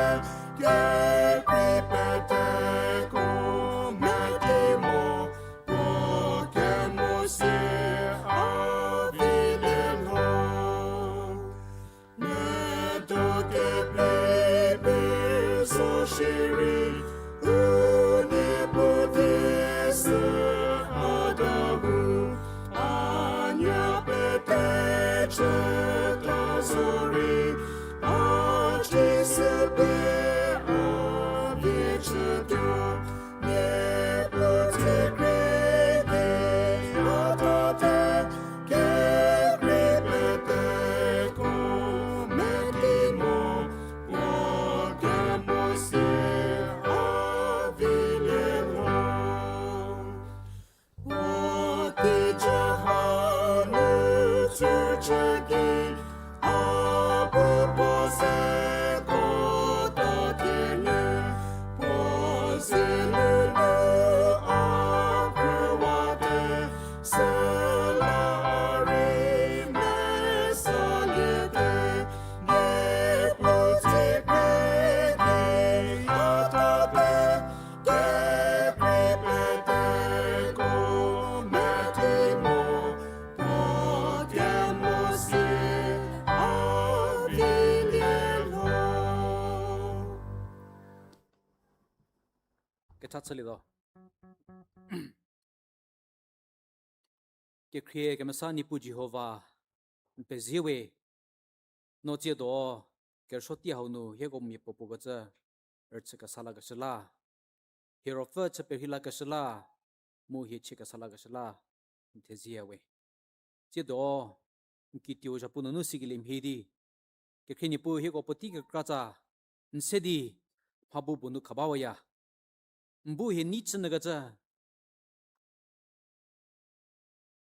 kekrei peteko meti mo, puo kemo sie a vilie lho. Medo kekrei pie zo shierei, u Niepuu die se a da hu, a nuo pete chüta zorei, a Jisu pie a vie chütuo, Niepuu teikrei ki a tate, kekrei peteko meti mo, puo kemo sie Kecha chülietuo. Kekhrie kemesa Niepuu Jihova, n pezie we, no tsiedo kerüsuo tei hau nu hieko mia puopuo kecü rüchü kesa lakeshü la, hie ruopfü chü perhei lakeshü la, mu hie chie kesa lakeshü la, n thezie we. Tsiedo n kituo zhapu nunu sikelie mhie di, kekhrie Niepuu hieko puotei kekratsa, n se di mha bu puo nu khabawaya. N bu hie nei chünyükecü,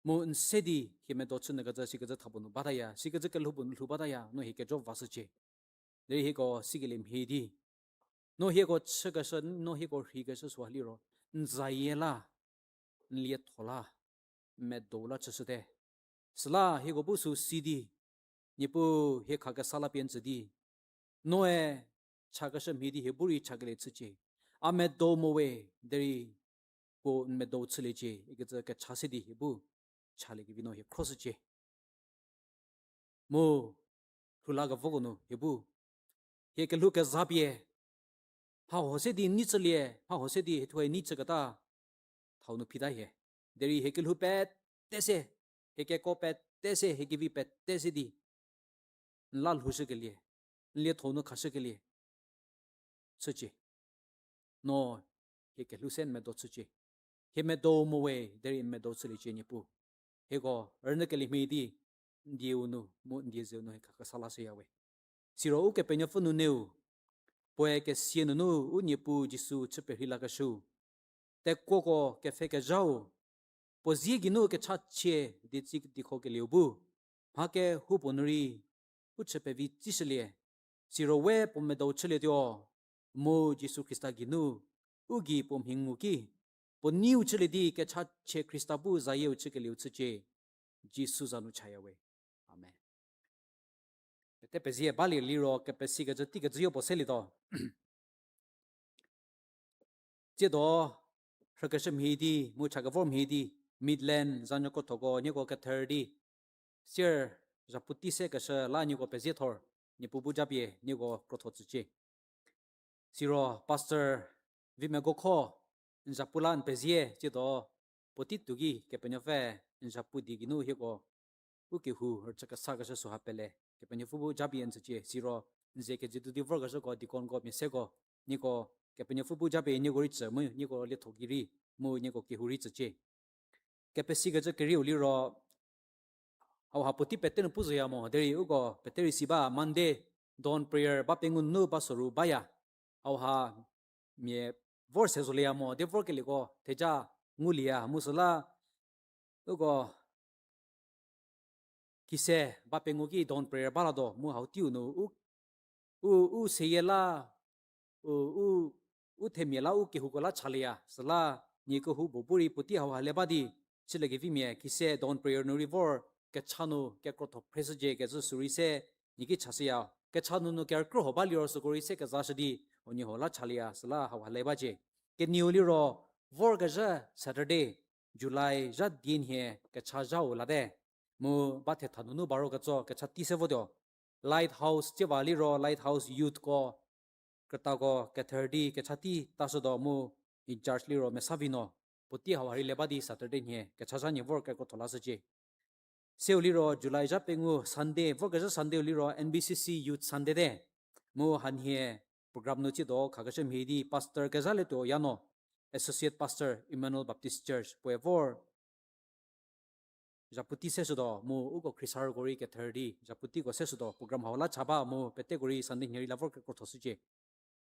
mu n se di hie medo chünyükecü, sikecü tha puo nu bataya, sikecü kelhou puo nu lhou bataya, no hie kejo vashücie. Derei hieko sikelie mhie di, no hieko chükeshü, no hieko rheikeshü süha liro, n zayie la, n lietho la, n medo la chüshüte. Süla hieko bu sü si di, Niepuu hie khakesa la pie n tsü di, noe chakeshü mhie di hie bu rei chakelie chücie. A medo mo we, derei puo n medo chüliecie ikecü kecha se di hie bu chaliekevi no hie khroshücie. Mu lhoulakevoko nu hie bu, hie kelhou kezapie, mhahuo se di nei chülie, mhahuo se di hie thuoe nei chüketa thau nu phita hie. Derei hie kelhou pete se, hie keko pete se, hie kevi pete se di n la lhoushükelie, n lietho nu khashükelie chücie. No hie kelhou se n medo chücie. Hie medo mo we, derei n medo chüliecie Niepuu. Hieko rünyükelie mhie di, n dieu nu mu n die zeu nu hie khakesa lashüya we. Siro Ukepenuopfü nuneu, puoe kesia nunu u Niepuu Jisu chü perhei lakeshüu, tekuoko kepfhekezhau, puo zie geinu kechachie di tsü dikhokelieu bu, mha kehoupuo nu rei u chü pevi tsüshülie. Siro we puo medou chülietuo, mu Jisu Khrista geinu u gei puo mhi ngu ki, puo neiu chülie di kechachie Khrista bu zayieu chükelieu chücie, Jisu za nu chaya we. Amen. Pete pezie balie liro kepesikecü teikecü yo puo selietuo. Tsiedo, rhükeshü mhie di, mu chakevor mhie di, Midland, Zanyükothoko, nieko kether di, sier, zhapu tei sekeshü la nieko pezie thor, Niepuu bu japie, nieko krotho tsücie. Siro, Pastor Vimegokho, n zhapu la n pezie, tsiedo, puotei tuo ki, Kepenuopfü, n zhapu die geinu hieko u kehou rüchü kesakeshü süha pele, Kepenuopfü bu japie n tsücie, siro, n ze kejüdu di vorkezhüko, deaconko, mia seko, nieko, Kepenuopfü bu japie nieko rei tsü mu, nieko lietho gei rei, mu nieko kehou rei tsücie. Kepesikecü kerieu liro, hauha puotei pete nu pu zoya mo, derei uko pete rei si ba Monday, dawn prayer, ba pengou nu ba soru baya. Hauha mia vor se zolieya mo, de vorkelieko, theja ngulieya, mu süla, uko, khise, ba pengou ki dawn prayer ba latuo, mu hau teiu nu, u, u, u seyie la, u, u, u themia la, u kehouko la chalieya, süla, nie kehou puo bu rei puotei hauha le ba di, chüliekevimia, khise dawn prayer nu rei vor, kecha nu, kekrotho phreshücie kecü sü rei se, nie ki chashüya, kecha nunu kerükrü ho ba liro süko rei se kezashü di, unie ho la chalieya, süla hauha le bacie. Kenieu liro, vorkezhü Saturday, July zha die nhie kecha zhau late. Mu ba thetha nunu baro ketso kecha tei se votuo. Lighthouse tsieva liro Lighthouse Youthko, krütako kether di kecha tei tashütuo mu in charge liro Mesavino. Puotei hauha rei le ba di Saturday nhie kecha zha nhie vor kekrotho lashücie. Seu liro July zha pengou Sunday, vorkezhü Sunday-u liro N B C C Youth Sunday te. Mu hanhie program nu tsiedo khakeshü mhie di pastor kezhalietuo Yano, Associate Pastor, Emmanuel Baptist Church, puoe vor zhapu tei seshütuo mu uko khriesarüko rei kether di zhapu teiko seshütuo, program hau la cha ba mu peteko rei Sunday nhie rei la vor kekrotho shücie.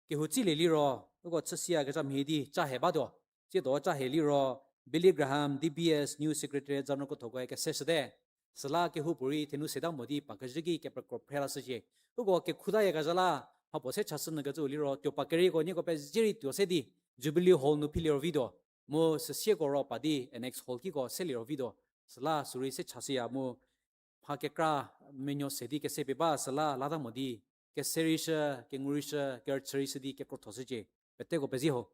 Kehou tsilie liro, uko chüsiakezha mhie di cha he batuo. Tsiedo cha he liro, Billy Graham, D B S, New Secretary, Zanyükothoko-e kese shüte. Süla kehoupuorei thenu seda mo di pa kezhü ki kepekro phre lashücie. Uko kekhuta yakezha la, mhapuo se chashü nyükecüu liro, tuo pa kerieko nieko pezie rei tuo se di, Jubilee Hall nu philie ro vituo. Mu süsieko ro pa di, Annex Hall kiko selie ro vituo. Süla sürei se chashüya mu, mha kekra menuo se di kese pie ba süla lata mo di, kese rei shü, kengu rei shü, kerüchü rei shü di kekrotho shücie. Peteko pezie ho.